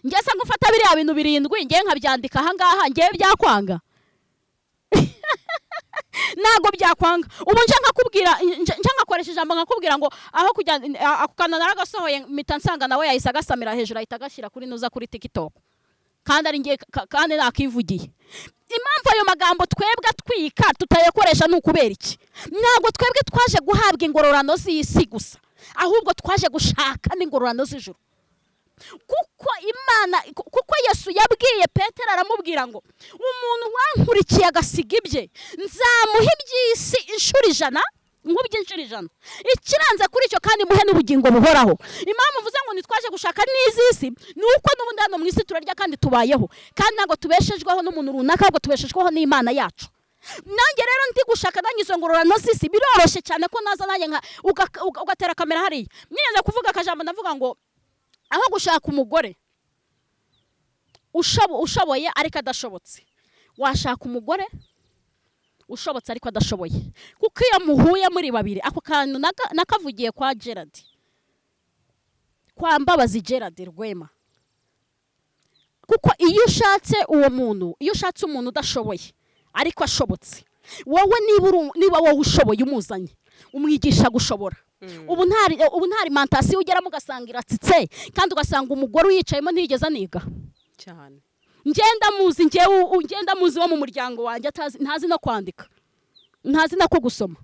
Njye se ngufata biriya bintu birindwi, njyewe nkabyandika ahangaha, njyewe byakwanga? Ntabwo byakwanga. Ubu nje nkakubwira, nje nkakoresha ijambo nkakubwira ngo aho kujya ako kantu naragasohoye, mpita nsanga nawe yahise agasamira hejuru, ahita agashyira kuri nuza kuri TikTok, kandi ari ngiye kandi nakivugiye. Impamvu ayo magambo twebwe atwika tutayakoresha ni ukubera iki? Ntabwo twebwe twaje guhabwa ingororano z'isi gusa, ahubwo twaje gushaka n'ingororano z'ijuru. Kuko Imana, kuko Yesu yabwiye Petero, aramubwira ngo umuntu wankurikiye agasiga ibye, nzamuha iby'isi inshuro 100, nkubye inshuro 100 ikiranze kuri icyo, kandi muhe n'ubugingo buhoraho. Impamvu mvuze ngo ntitwaje gushaka n'iz'isi ni uko n'ubundi hano mu isi turarya kandi tubayeho, kandi ntabwo tubeshejweho n'umuntu runaka, ahubwo tubeshejweho n'Imana yacu. Nanjye rero ndi gushaka nanjye izo ngororano z'isi. Biroroshye cyane ko naza nanjye ugatera kamera hariya. Nigeze kuvuga akajambo, ndavuga ngo aho gushaka umugore ushoboye ariko adashobotse, washaka umugore ushobotse ariko adashoboye, kuko iyo muhuye muri babiri, ako kantu nakavugiye kwa Gerard, kwa Mbabazi Gerard Rwema. Kuko iyo ushatse uwo muntu, iyo ushatse umuntu udashoboye ariko ashobotse, wowe niba wowe ushoboye, umuzanye umwigisha gushobora. Ubu nta alimentation ugeramo ugasanga iratsitse, kandi ugasanga umugore uyicayemo ntiyigeze aniga. Cyane. Ngenda muzi njyewe, ngenda muzi wo mu muryango wanjye atazi, ntazi no kwandika, ntazi no ko gusoma.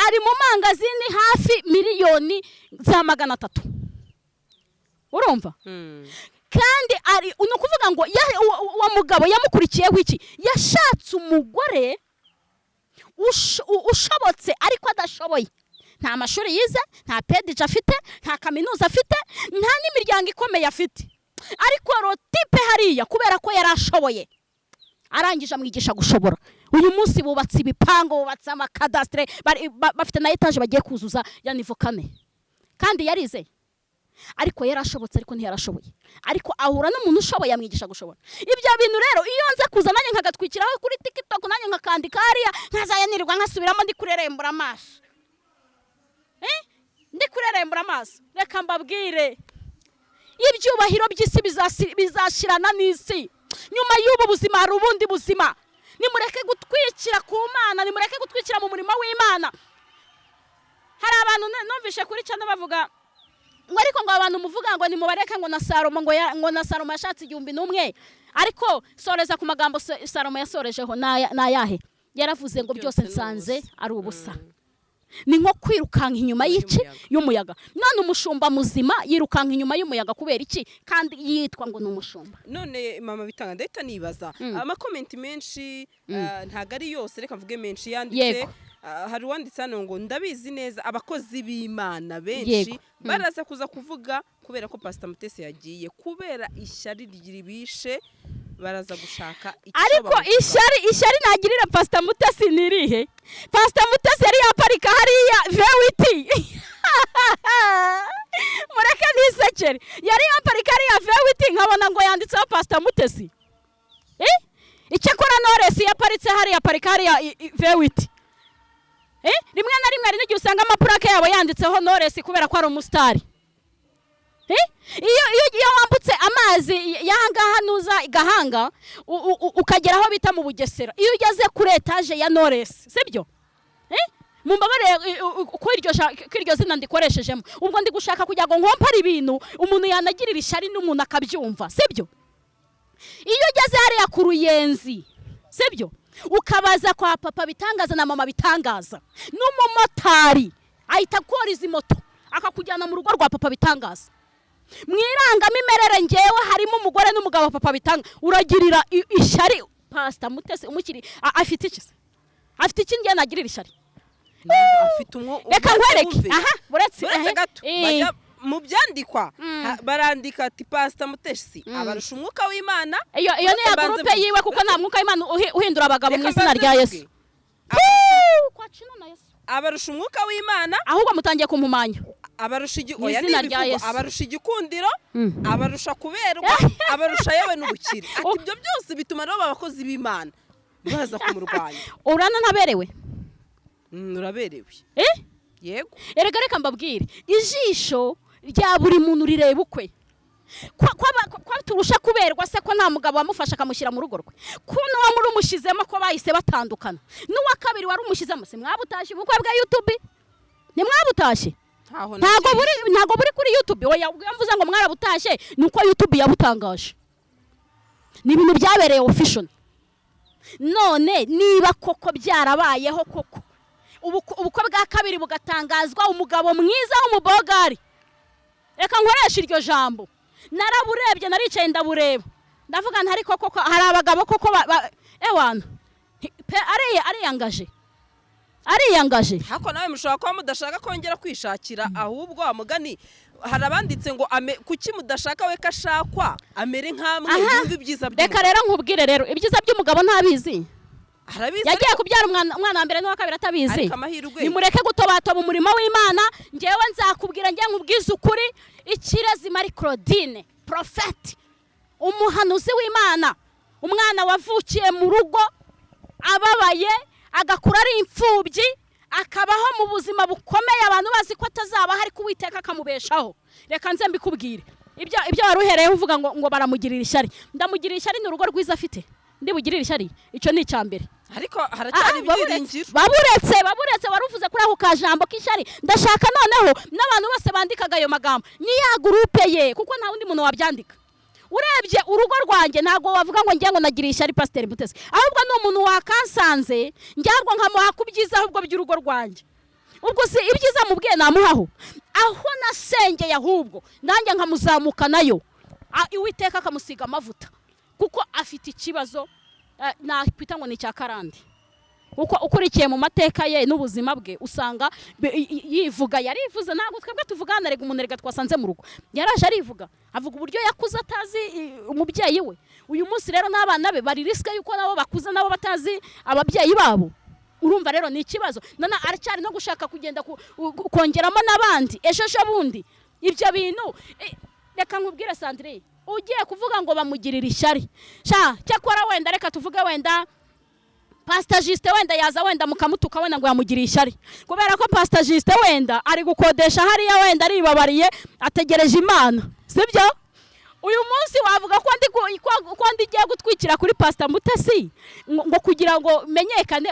Ari mu mangazini hafi miliyoni za 300, urumva? Kandi ari ni ukuvuga ngo uwo mugabo yamukurikiyeho iki? Yashatse umugore ushobotse ariko adashoboye. Nta mashuri yize, nta PDG afite, nta kaminuza afite, nta n'imiryango ikomeye afite, ariko le type hariya, kubera ko yari ashoboye, arangije amwigisha gushobora. Uyu munsi bubatse ibipangu, bubatse amakadasitire, bafite na etaje bagiye kuzuza ya niveau 4. Kandi yarize, ariko yarashobotse, ariko ntiyarashoboye, ariko ahura n'umuntu ushoboye amwigisha gushobora. Ibyo bintu rero, iyo nza kuza nanjye nkagatwikiraho kuri TikTok, nanjye nkakandika hariya, nkazajya nirirwa nkasubiramo ndi kurerembura amaso. Ndi kurerembura amaso. Reka mbabwire, ibyubahiro by'isi bizashirana n'isi. Nyuma y'ubu buzima hari ubundi buzima. Nimureke gutwikira ku Mana, nimureke gutwikira mu murimo w'Imana. Hari abantu numvishe kuri channel bavuga ngo ariko ngo abantu muvuga ngo nimubareke, ngo na Salomo ngo na Salomo yashatse 1001. Ariko soreza ku magambo Salomo yasorejeho ni ayahe? Yaravuze ngo byose Byose ni nsanze ubusa. ari ubusa, ni nko kwirukanka inyuma y'iki? Y'umuyaga. Y'umuyaga. None umushumba muzima yirukanka inyuma y'umuyaga kubera iki, kandi yitwa ngo ni umushumba? None mama bitanga, ndahita nibaza amakomenti menshi, ntago ari yose, reka mvuge menshi yanditse. Hari uwanditse hano ngo ndabizi neza abakozi b'Imana benshi baraza kuza kuvuga kubera ko Pasita Mutesi yagiye, kubera ishyari ribishe baraza gushaka icyo Ariko bamuvugaho. Ishyari nagirira Pasita Mutesi ni irihe? Pasita Mutesi yari yaparika hariya V8, mureke ntisekere, yari yaparika hariya V8, nkabona ngo yanditseho Pasita Mutesi. Eh? Icyakora Knowless yaparitse hariya, aparika hariya V8. Eh? Rimwe na rimwe hari n'igihe usanga amapurake yabo yanditseho Knowless kubera ko ari umusitari. Eh? Iyo wambutse amazi y'ahangaha nuza i Gahanga, ukagera aho bita mu Bugesera, iyo ugeze kuri etaje ya Knowless, sibyo? Eh? Mumbabarire ko iryo zina ndikoreshejemo, ubwo ndi gushaka kugira ngo nkompare ibintu umuntu yanagirira ishyari n'umuntu akabyumva, sibyo? Iyo ugeze hariya ku Ruyenzi, sibyo, ukabaza kwa Papa Bitangaza na Mama Bitangaza, n'umumotari ahita akora izi moto akakujyana mu rugo rwa Papa Bitangaza. Mu irangamimerere ngewe harimo umugore n'umugabo Papa Bitanga. Uragirira ishyari Pasita Mutesi umukiri afite iki se? Afite iki ngewe nagirira ishyari? Afite umwo. Reka nkwereke. Wumve. Aha, buretse. Uretse gato, bajya mu byandikwa, barandika ati Pasita Mutesi abarusha umwuka w'Imana. Iyo ni ya Uretse mbanze groupe mvuge. yiwe, kuko nta mwuka w'Imana uhindura abagabo mu Reka izina mbanze rya mvuge. Yesu. Huu, kwa jina na Yesu. Abarusha umwuka w'Imana. Ahubwo mutangiye kumpumanya. Abarusha Mu oya, ni izina rya ibivugwa. Yesu. Abarusha igikundiro, abarusha kuberwa, abarusha yewe n'ubukire. Ati ibyo byose bituma rero abakozi b'Imana baza kumurwanya. Urana ntaberewe. Uraberewe. Eh? Yego. Erega reka mbabwire, ijisho rya buri muntu rireba ukwe. Ko turusha kuberwa se, ko nta mugabo wamufasha akamushyira mu rugo rwe, ko n'uwo muri umushyizemo ko bahise batandukana, n'uwa kabiri wari umushyizemo? Si mwabutashye ubukwe bwa YouTube? Ntimwabutashye? Ntaho. Ntabwo buri kuri YouTube. Oya, ubwo iyo mvuze ngo mwarabutashye ni uko YouTube yabutangaje, ni ibintu byabereye official. None niba koko byarabayeho koko, ubukwe bwa kabiri bugatangazwa, umugabo mwiza w'umubogari, reka nkoreshe iryo jambo, naraburebye, naricaye ndabureba, ndavuga nti ariko koko hari abagabo koko ewana pe, ariyangaje, ariyangaje. Hako nawe mushobora kuba mudashaka kongera kwishakira, ahubwo wa mugani hari abanditse ngo kuki mudashaka we ko ashakwa amere nk'amwe, yumve ibyiza Reka by'umugabo. rero nkubwire rero, ibyiza by'umugabo ntabizi. Arabizi. Yagiye kubyara umwana wa mbere n'uwa kabiri atabizi. Ariko amahirwe Nimureke gutobatoba umurimo w'Imana. Ngewe nzakubwira, ngewe nkubwize ukuri, Ikirezi Marie Claudine, porofeti, umuhanuzi w'Imana, umwana wavukiye mu rugo ababaye, agakura ari imfubyi, akabaho mu buzima bukomeye, abantu bazi ko atazabaho, ariko Uwiteka akamubeshaho. Reka nze mbikubwire, ibyo wari uhereyeho uvuga ngo baramugirira ishyari, ndamugirira ishyari ni urugo rwiza afite ndibugirire ishyari? Icyo ni icya mbere. Ariko haracyari ibyiringiro. Baburetse, wari uvuze kuri ako kajambo k'ishyari. Ndashaka noneho n'abantu bose bandikaga ayo magambo, ni ya groupe ye, kuko nta wundi muntu wabyandika. Urebye urugo rwanjye, ntabwo wavuga ngo ngiye ngo nagiriye ishyari Pasiteri Mutesi, ahubwo ni umuntu wakansanze njyabwo nkamuha ku byiza ahubwo by'urugo rwanjye. Ubwo si ibyiza mubwiye namuhaho? Aho nasengeye ahubwo nanjye nkamuzamuka nayo, Uwiteka akamusiga amavuta, kuko afite ikibazo nakwita ngo ni icya karande, kuko ukurikiye mu mateka ye n'ubuzima bwe usanga yivuga, yarivuze. Ntabwo twebwe tuvugana, rega umuntu rega twasanze mu rugo yaraje arivuga, avuga uburyo yakuze atazi umubyeyi we. Uyu munsi rero n'abana be bari risque yuko nabo bakuze nabo batazi ababyeyi babo. Urumva rero ni ikibazo. None aracyari no gushaka kugenda kongeramo n'abandi ejo ejo bundi. Ibyo bintu, reka nkubwire Sandrine, ugiye kuvuga ngo bamugirira ishyari sha, cyakora wenda reka tuvuge wenda Pastor Justin, wenda yaza wenda mukamutuka wenda ngo yamugiriye ishyari, kubera ko Pastor Justin wenda ari gukodesha hariya, wenda aribabariye, ategereje Imana, sibyo? Uyu munsi wavuga ko ndi ko ndi giye gutwikira kuri Pastor Mutesi ngo kugira ngo menyekane?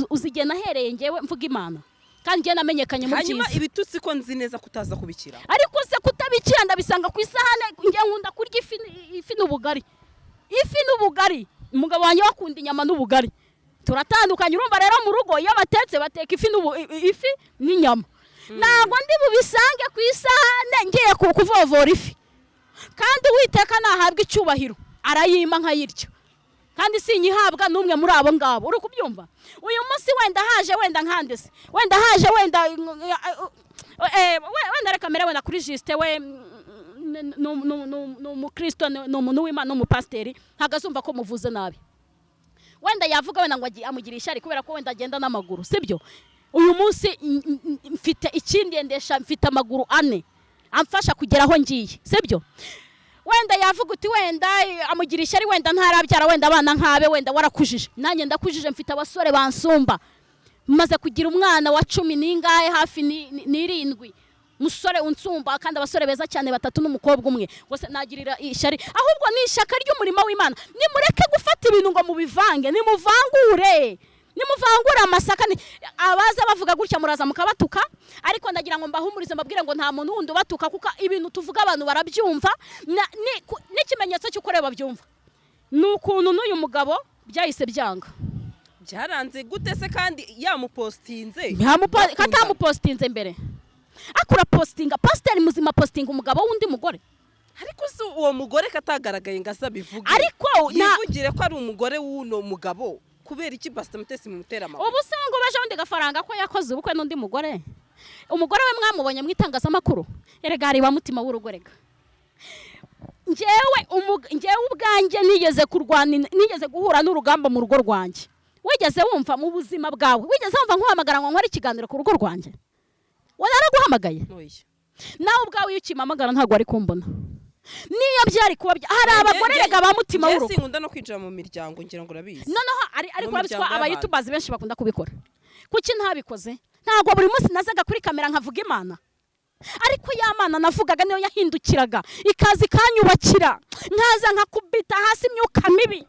Uzigena ahereye ngewe mvuga Imana, kandi ngewe namenyekanye mu Hanyuma byiza. ibitutsi ko nzi neza kutaza kubikira? Ariko se kutabikira, ndabisanga ku isahane. Ngewe nkunda kurya ifi, ifi n'ubugari, ifi n'ubugari. Umugabo wanjye bakunda inyama n'ubugari, turatandukanye. Urumva rero mu rugo iyo batetse bateka ifi ifi n'inyama. Ntabwo ndi bubisange ku isahane ngiye kuvovora ifi. Kandi Uwiteka nahabwa icyubahiro, arayima nkayirya, kandi sinyihabwa n'umwe muri abo ngabo. Uri kubyumva? Uyu munsi wenda haje wenda nkandese, wenda haje wenda wenda reka mere wenda kuri Justin we, ni umukristo, ni umuntu w'Imana, ni umupasiteri, ntabwo azumva ko muvuze nabi. Wenda yavuga wenda ngo amugira ishyari kubera ko wenda agenda n'amaguru, sibyo? Uyu munsi mfite ikindendesha, mfite amaguru ane amfasha kugera aho ngiye, sibyo? Wenda yavuga uti wenda amugira ishyari, wenda ntarabyara, wenda abana nkabe, wenda warakujije. Nanjye ndakujije, mfite abasore bansumba, maze kugira umwana wa 10 n'ingahe, hafi n'irindwi, musore unsumba, kandi abasore beza cyane batatu n'umukobwa umwe. Gusa nagirira ishyari? Ahubwo ni ishyaka ry'umurimo w'Imana. Nimureke gufata ibintu ngo mubivange, nimuvangure, nimuvangure amasaka. Abaza bavuga gutya muraza mukabatuka, ariko ndagira ngo mbahumurize, mbabwire ngo nta muntu wundi ubatuka, kuko ibintu tuvuga abantu barabyumva. N'ikimenyetso cy'uko rero babyumva ni ukuntu n'uyu mugabo byahise byanga. Byaranze gute se kandi yamupostinze? Ntamupo- Katamupostinze mbere, akura postinga pasiteri muzima, postinga umugabo w'undi mugore. Ariko si uwo mugore katagaragaye ngo aze abivuge, Ariko yivugire ko ari umugore w'uno mugabo, kubera iki Pastor Mutesi mumutera amabuye? Ubu se ngo baje wundi gafaranga ko yakoze ubukwe n'undi mugore, umugore we mwamubonye mu itangazamakuru? Erega hari ba mutima w'urugo. Rega njyewe ubwanjye nigeze kurwana, nigeze guhura n'urugamba mu rugo rwanjye. Wigeze wumva mu buzima bwawe, wigeze wumva nkuhamagara ngo nkore ikiganiro ku rugo rwanjye? Naraguhamagaye? Oya. Nawe ubwawe iyo ukimpamagara ntabwo wari kumbona. Niyo byari kuba hari abagore rega ba mutima Njye w'urugo. sinkunda no kwinjira mu miryango, ngira ngo urabizi. Noneho ari ariko Mu urabizi ko miryango y'abantu. aba youtubers benshi bakunda kubikora. Kuki ntabikoze? Ntabwo buri munsi nazaga kuri kamera nkavuga Imana, ariko ya Mana navugaga niyo yahindukiraga ikaza ikanyubakira, nkaza nkakubita hasi imyuka mibi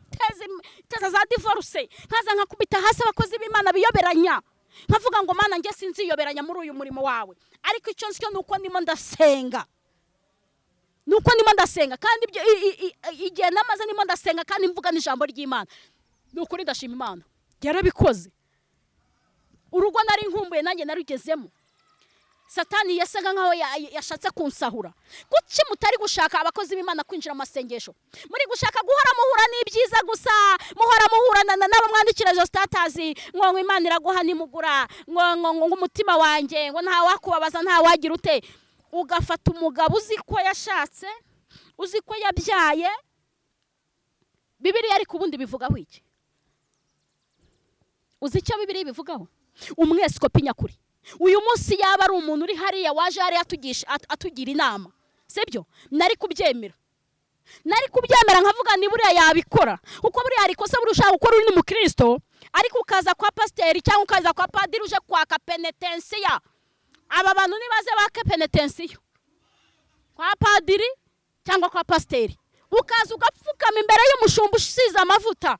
teza za divorce, nkaza nkakubita hasi abakozi b'Imana biyoberanya, nkavuga ngo: "Mana, njye sinziyoberanya muri uyu murimo wawe." Ariko icyo nzi cyo ni uko ndimo ndasenga, nuko ndimo ndasenga, kandi ibyo igihe namaze ndimo ndasenga kandi mvuga n'ijambo ry'Imana, ni ukuri ndashima Imana yarabikoze. Urugo nari nkumbuye nanjye narugezemo. Satani yasaga nkaho yashatse kunsahura. Kuki mutari gushaka abakozi b'Imana kwinjira mu masengesho? Muri gushaka guhora muhura n'ibyiza gusa, muhora muhura n'abo mwandikira izo status ngo Imana iraguha nimugura, ngo umutima wanjye, ngo nta wakubabaza, nta wagira ute. Ugafata umugabo uzi ko yashatse, uzi ko yabyaye. Bibiliya ariko ubundi bivugaho iki? Uzi icyo Bibiliya ibivugaho? Umweskopi nyakuri uyu munsi yaba ari umuntu uri hariya waje hariya atugira inama, sibyo? Nari kubyemera, nari kubyemera, nkavuga ni buriya yabikora, kuko buriya hari ikosa buriya ushaka gukora uri n'umukristo, ariko ukaza kwa pasiteri cyangwa ukaza kwa padiri uje kwaka penetensiya. Aba bantu nibaze bake penetensiyo kwa padiri cyangwa kwa pasiteri, ukaza ugapfukama imbere y'umushumba usize amavuta.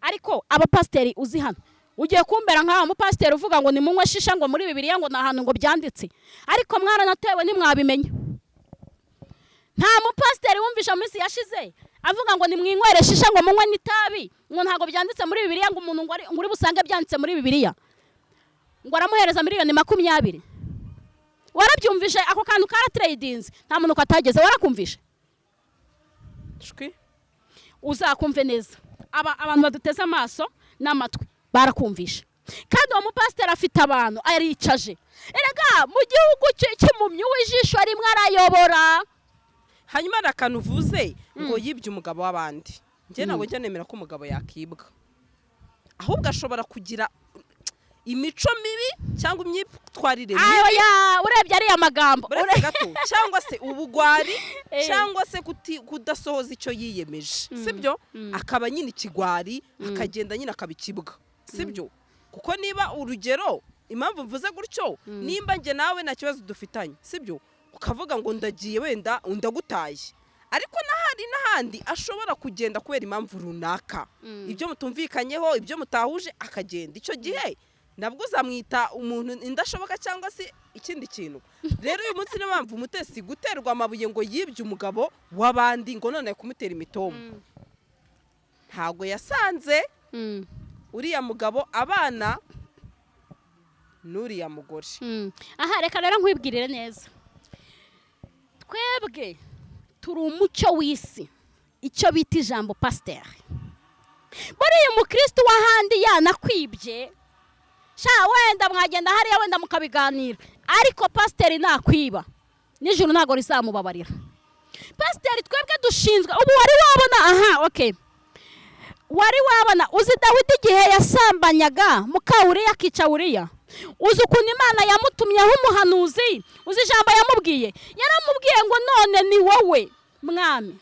Ariko abapasiteri uzi hano, ugiye kumbera nk'awa mupasiteri uvuga ngo nimunywe shisha, ngo muri Bibiliya ngo ni ahantu ngo byanditse, ariko mwaranatewe ntimwabimenya. Nta mupasiteri wumvisha mu minsi yashize avuga ngo nimwinywere shisha, ngo munywe n'itabi, ngo ntabwo byanditse muri Bibiliya, ngo umuntu ngo uri busange byanditse muri Bibiliya. Ngo aramuhereza miliyoni 20. Warabyumvishe? Ako kantu karatrendinze, nta muntu katageze. Warakumvishe? Shwi. Uzakumve neza. Aba abantu baduteze amaso n'amatwi barakumvisha. Kandi uwo mupasiteri afite abantu aricaje. Erega mu gihugu cy'impumyi w'ijisho rimwe arayobora. Hanyuma hari akantu uvuze ngo yibye umugabo w'abandi. Njye ntabwo njya nemera ko umugabo yakibwa, ahubwo ashobora kugira imico mibi cyangwa imyitwarire mibi. Ayoya, urebye ariya magambo Buretse gato, cyangwa se ubugwari, cyangwa se kudasohoza icyo yiyemeje, sibyo? Akaba nyine ikigwari, akagenda nyine akaba ikibwa, sibyo? Kuko niba, urugero, impamvu mvuze gutyo, nimba njye nawe nta kibazo dufitanye, sibyo, ukavuga ngo ndagiye, wenda ndagutaye, ariko n'ahandi n'ahandi ashobora kugenda kubera impamvu runaka, ibyo mutumvikanyeho, ibyo mutahuje, akagenda. Icyo gihe nabwo uzamwita umuntu indashoboka cyangwa se ikindi kintu. Rero uyu munsi niyo mpamvu Umutesi guterwa amabuye ngo yibye umugabo w'abandi, ngo none ari kumutera imitomo, ntabwo yasanze uriya mugabo abana n'uriya mugore. Aha reka rero nkwibwirire neza. Twebwe turi umucyo w'isi. Icyo bita ijambo pasiteri, buriya umukristo w'ahandi yanakwibye, sha, wenda mwagenda hariya, wenda mukabiganira, ariko pasiteri nakwiba, nijoro ntabwo rizamubabarira. Pasiteri, twebwe dushinzwe ubu. Wari wabona aha, okay, wari wabona, uzi Dawidi igihe yasambanyaga muka Uriya, akica Uriya? Uzi ukuntu Imana yamutumyeho umuhanuzi? Uzi ijambo yamubwiye? Yaramubwiye ngo: "None ni wowe mwami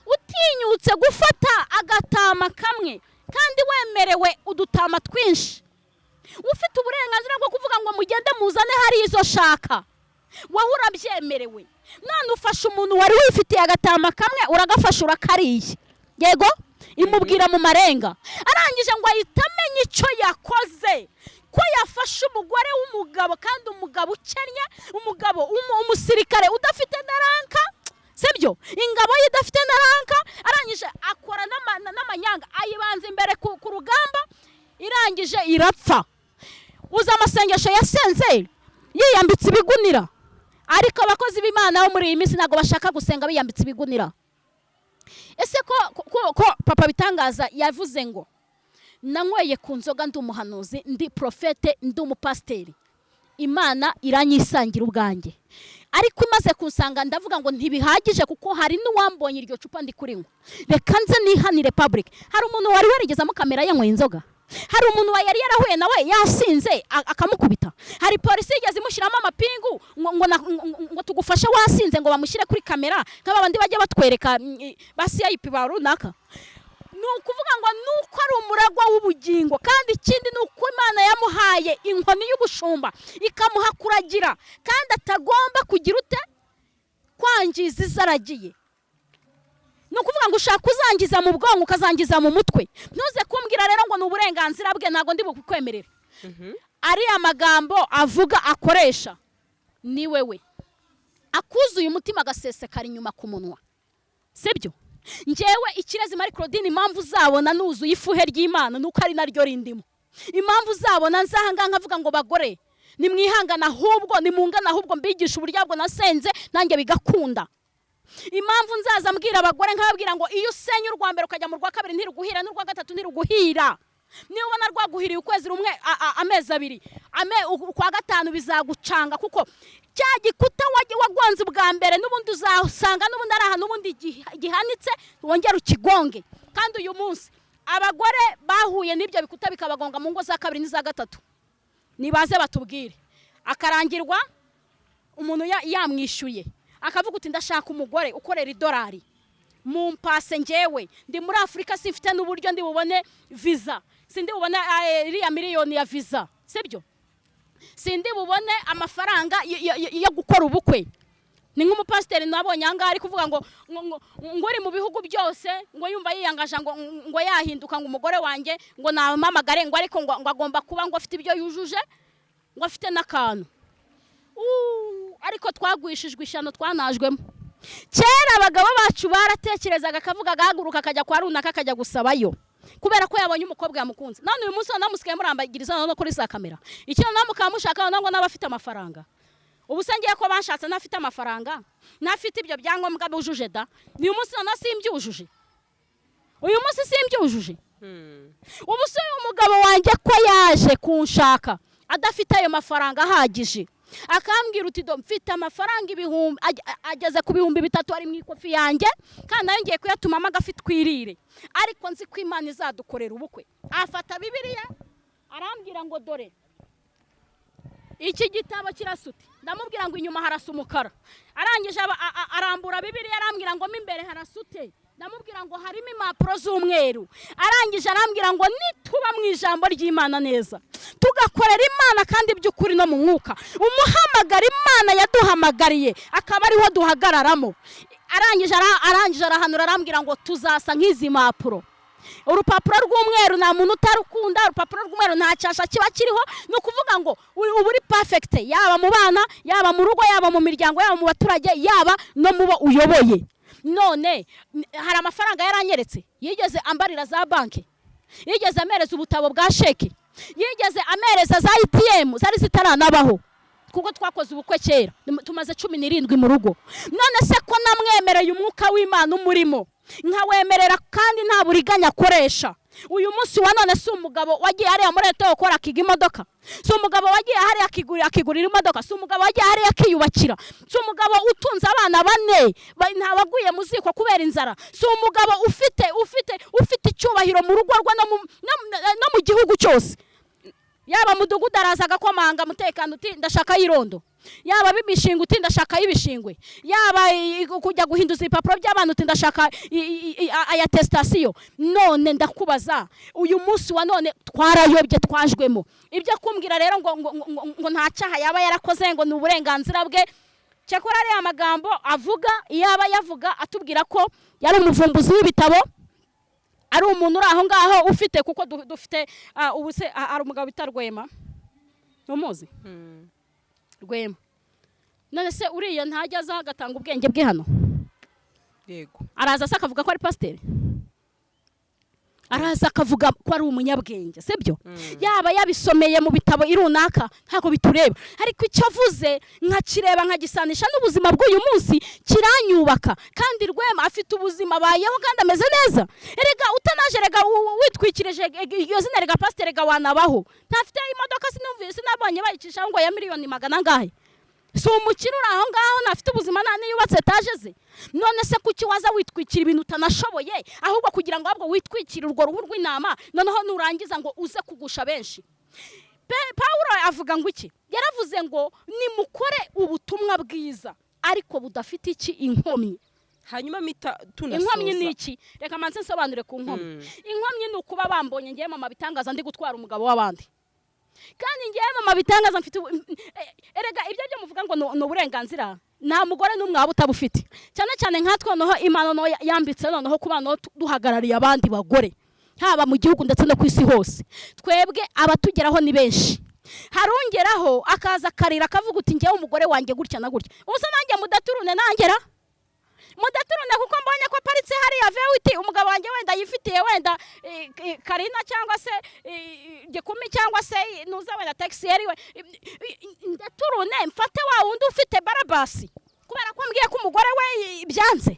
utinyutse gufata agatama kamwe kandi wemerewe udutama twinshi, ufite uburenganzira bwo kuvuga ngo mugende muzane hari izo shaka, wowe urabyemerewe. None ufashe umuntu wari wifitiye agatama kamwe, uragafasha, urakariye." Yego, imubwira mu marenga. Arangije ngo ahita amenya icyo yakoze, ko yafashe umugore w'umugabo, kandi umugabo ukennye, umugabo umusirikare udafite na rank, sibyo? Ingabo ye idafite na rank. Arangije akora n'amanyanga, ayibanza imbere ku rugamba, irangije irapfa. Uzi amasengesho yasenze yiyambitse ibigunira? Ariko abakozi b'Imana bo muri iyi minsi ntabwo bashaka gusenga biyambitse ibigunira. Ese ko papa Bitangaza yavuze ngo: "Nanyweye ku nzoga, ndi umuhanuzi, ndi prophète, ndi umupasiteri, Imana iranyisangira ubwanjye, ariko imaze kunsanga ndavuga ngo ntibihagije, kuko hari n'uwambonye iryo cupa ndi kurinywa, reka nze nihanire public." Hari umuntu wari warigezamo kamera yanyweye inzoga? Hari umuntu wa yari yarahuye nawe yasinze akamukubita? Hari polisi yigeze imushyiramo amapingu ngo tugufashe wasinze, ngo bamushyire kuri kamera nk'aba bandi bajya batwereka ba CIP ba runaka? Ni ukuvuga ngo nuko ari umuragwa w'ubugingo, kandi ikindi ni uko Imana yamuhaye inkoni y'ubushumba, ikamuha kuragira, kandi atagomba kugira ute? Kwangiza izo aragiye. Ni ukuvuga ngo ushaka uzangiza mu bwonko, ukazangiza mu mutwe. Ntuze kumbwira rero ngo ni uburenganzira bwe, ntabwo ndi bukwemerere. Ariya magambo avuga akoresha ni wewe akuzuye umutima, agasesekara inyuma ku munwa, sibyo? Njyewe Ikirezi Marie Claudine, impamvu uzabona nuzuye ifuhe ry'Imana nuko ari naryo rindimo. Impamvu uzabona nzahangaha nkavuga ngo: "Bagore, nimwihangane, ahubwo nimungane, ahubwo mbigisha uburyo bwo nasenze nanjye bigakunda." Impamvu nzaza mbwira abagore nkababwira ngo: "Iyo usenya urwa mbere ukajya mu rwa kabiri ntiruguhira, n'urwa gatatu ntiruguhira. Niba ubona rwaguhiriye ukwezi rumwe, amezi 2, ukwa gatanu bizagucanga, kuko cya gikuta wagonze ubwa mbere n'ubundi uzasanga n'ubundi ari ahantu n'ubundi gihanitse, wongere ukigonge." Kandi uyu munsi abagore bahuye n'ibyo bikuta bikabagonga mu ngo za kabiri n'iza gatatu, nibaze batubwire. Akarangirwa umuntu yamwishyuye, akavuga uti: "Ndashaka umugore ukorera idolari, mumpase, njyewe ndi muri Afurika, simfite n'uburyo ndi bubone visa, sindi bubone iriya miliyoni ya visa, sibyo? Sindi bubone amafaranga yo gukora ubukwe." Ni nk'umupasiteri nabonye aha ngaha ari kuvuga ngo uri mu bihugu byose, ngo yumva yiyangaje, ngo yahinduka, ngo umugore wanjye ngo nampamagare, ngo ariko ngo agomba kuba ngo afite ibyo yujuje, ngo afite n'akantu. Ariko twagwishijwe ishyano twanajwemo. Kera abagabo bacu baratekerezaga, akavuga, agahaguruka, akajya kwa runaka, akajya gusabayo. Kubera ko yabonye umukobwa yamukunze. None uyu munsi noneho musigaye murambagiriza noneho kuri za kamera, icyo noneho mukaba mushaka noneho ngo n'abafite amafaranga. Ubu se ngiye ko banshatse ntafite amafaranga, ntafite ibyo byangombwa bujuje da? Uyu munsi noneho simbyujuje, uyu munsi simbyujuje. Ubu se uyu mugabo wanjye ko yaje kunshaka adafite ayo mafaranga ahagije, akambwira uti: "Do, mfite amafaranga ibihumbi ageze ku 3000 ari mu ikofi yanjye, kandi nayo ngiye kuyatumamo agafi twirire, ariko nzi ko Imana izadukorera ubukwe." Afata Bibiliya arambwira ngo: "Dore iki gitabo kirasute." Ndamubwira ngo: "Inyuma harasa umukara." Arangije arambura Bibiliya, arambwira ngo: "Mo imbere harasute?" Ndamubwira ngo: "Harimo impapuro z'umweru." Arangije arambwira ngo: "Nituba mu ijambo ry'Imana neza, tugakorera Imana kandi by'ukuri no mu mwuka, umuhamagara Imana yaduhamagariye akaba ariho duhagararamo." Arangije arahanura, arambwira ngo: "Tuzasa nk'izi mpapuro." Urupapuro rw'umweru nta muntu utarukunda. Urupapuro rw'umweru nta cyasha kiba kiriho. Ni ukuvuga ngo uba uri perfect, yaba mu bana, yaba mu rugo, yaba mu miryango, yaba mu baturage, yaba no mu bo uyoboye. None hari amafaranga yaranyeretse? Yigeze ambarira za banki? Yigeze amereza ubutabo bwa sheke? Yigeze amereza za ATM zari zitaranabaho, kuko twakoze ubukwe kera, tumaze 17 mu rugo. None se ko namwemereye umwuka w'Imana umurimo, nkawemerera kandi nta buriganya akoresha, uyu munsi wa none si umugabo wagiye hariya muri leta gukora akiga imodoka? Si umugabo wagiye hariya akigurira imodoka? Si umugabo wagiye hariya akiyubakira? Si umugabo utunze abana bane, ntawaguye mu ziko kubera inzara? Si umugabo ufite icyubahiro mu rugo rwe no mu gihugu cyose? Yaba mudugudu araza agakomanga umutekano uti: "Ndashaka y'irondo." Yaba b'imishinga uti: "Ndashaka y'ibishingwe." Yaba kujya guhinduza ibipapuro by'abana uti: "Ndashaka aya attestation." None ndakubaza, uyu munsi wa none twarayobye, twajwemo ibyo kumbwira rero ngo nta cyaha yaba yarakoze, ngo ni uburenganzira bwe. Cyakora ariya magambo avuga, iyo aba yavuga atubwira ko yari umuvumbuzi w'ibitabo, ari umuntu uri aho ngaho ufite, kuko dufite ubu se hari umugabo bita Rwema, ntumuzi? Rwema. None se uriya ntajya aza agatanga ubwenge bwe hano? Yego. Araza se akavuga ko ari pasiteri? Araza akavuga ko ari umunyabwenge, sibyo? Yaba yabisomeye mu bitabo runaka, ntabwo bitureba, ariko icyo avuze nkakireba, nkagisanisha n'ubuzima bw'uyu munsi, kiranyubaka. Kandi Rwema afite ubuzima abayeho kandi ameze neza. Erega utanaje, rega witwikirije iryo zina, rega pasiteri, rega wanabaho. Ntafite imodoka? Sinumvise, sinabonye bayicishaho ngo ya miliyoni magana angahe? Si umukire uri aho ngaho? Ntafite ubuzima? Nta niyubatse etaje ze? None se kuki waza witwikira ibintu utanashoboye, ahubwo kugira ngo ahubwo witwikire urwo ruhu rw'intama, noneho nurangiza ngo uze kugusha benshi? Pawulo avuga ngo iki? Yaravuze ngo: "Nimukore ubutumwa bwiza ariko budafite iki? Inkomyi." Hanyuma mita tunasoza. Inkomyi ni iki? Reka manze nsobanure ku nkomyi. Inkomyi ni ukuba bambonye ngewe Mama Bitangaza ndi gutwara umugabo w'abandi, kandi ngewe Mama Bitangaza mfite erega ibyo byo muvuga ngo ni uburenganzira, nta mugore n'umwe waba utabufite, cyane cyane nkatwe noneho Imana noneho yambitse noneho kuba noneho duhagarariye abandi bagore, haba mu gihugu ndetse no ku isi hose. Twebwe abatugeraho ni benshi. Harongeraho akaza akarira, akavuga uti: "Ngewe umugore wanjye gutya na gutya." Ubu se nanjye mudaturune, nangera mudaturune kuko mbonye ko aparitse hariya vewiti, umugabo wanjye wenda yifitiye wenda Karina cyangwa se Gikumi cyangwa se nuza wenda taxi yariwe, ndaturune mfate wa wundi ufite barabasi kubera ko mbwiye ko umugore we byanze?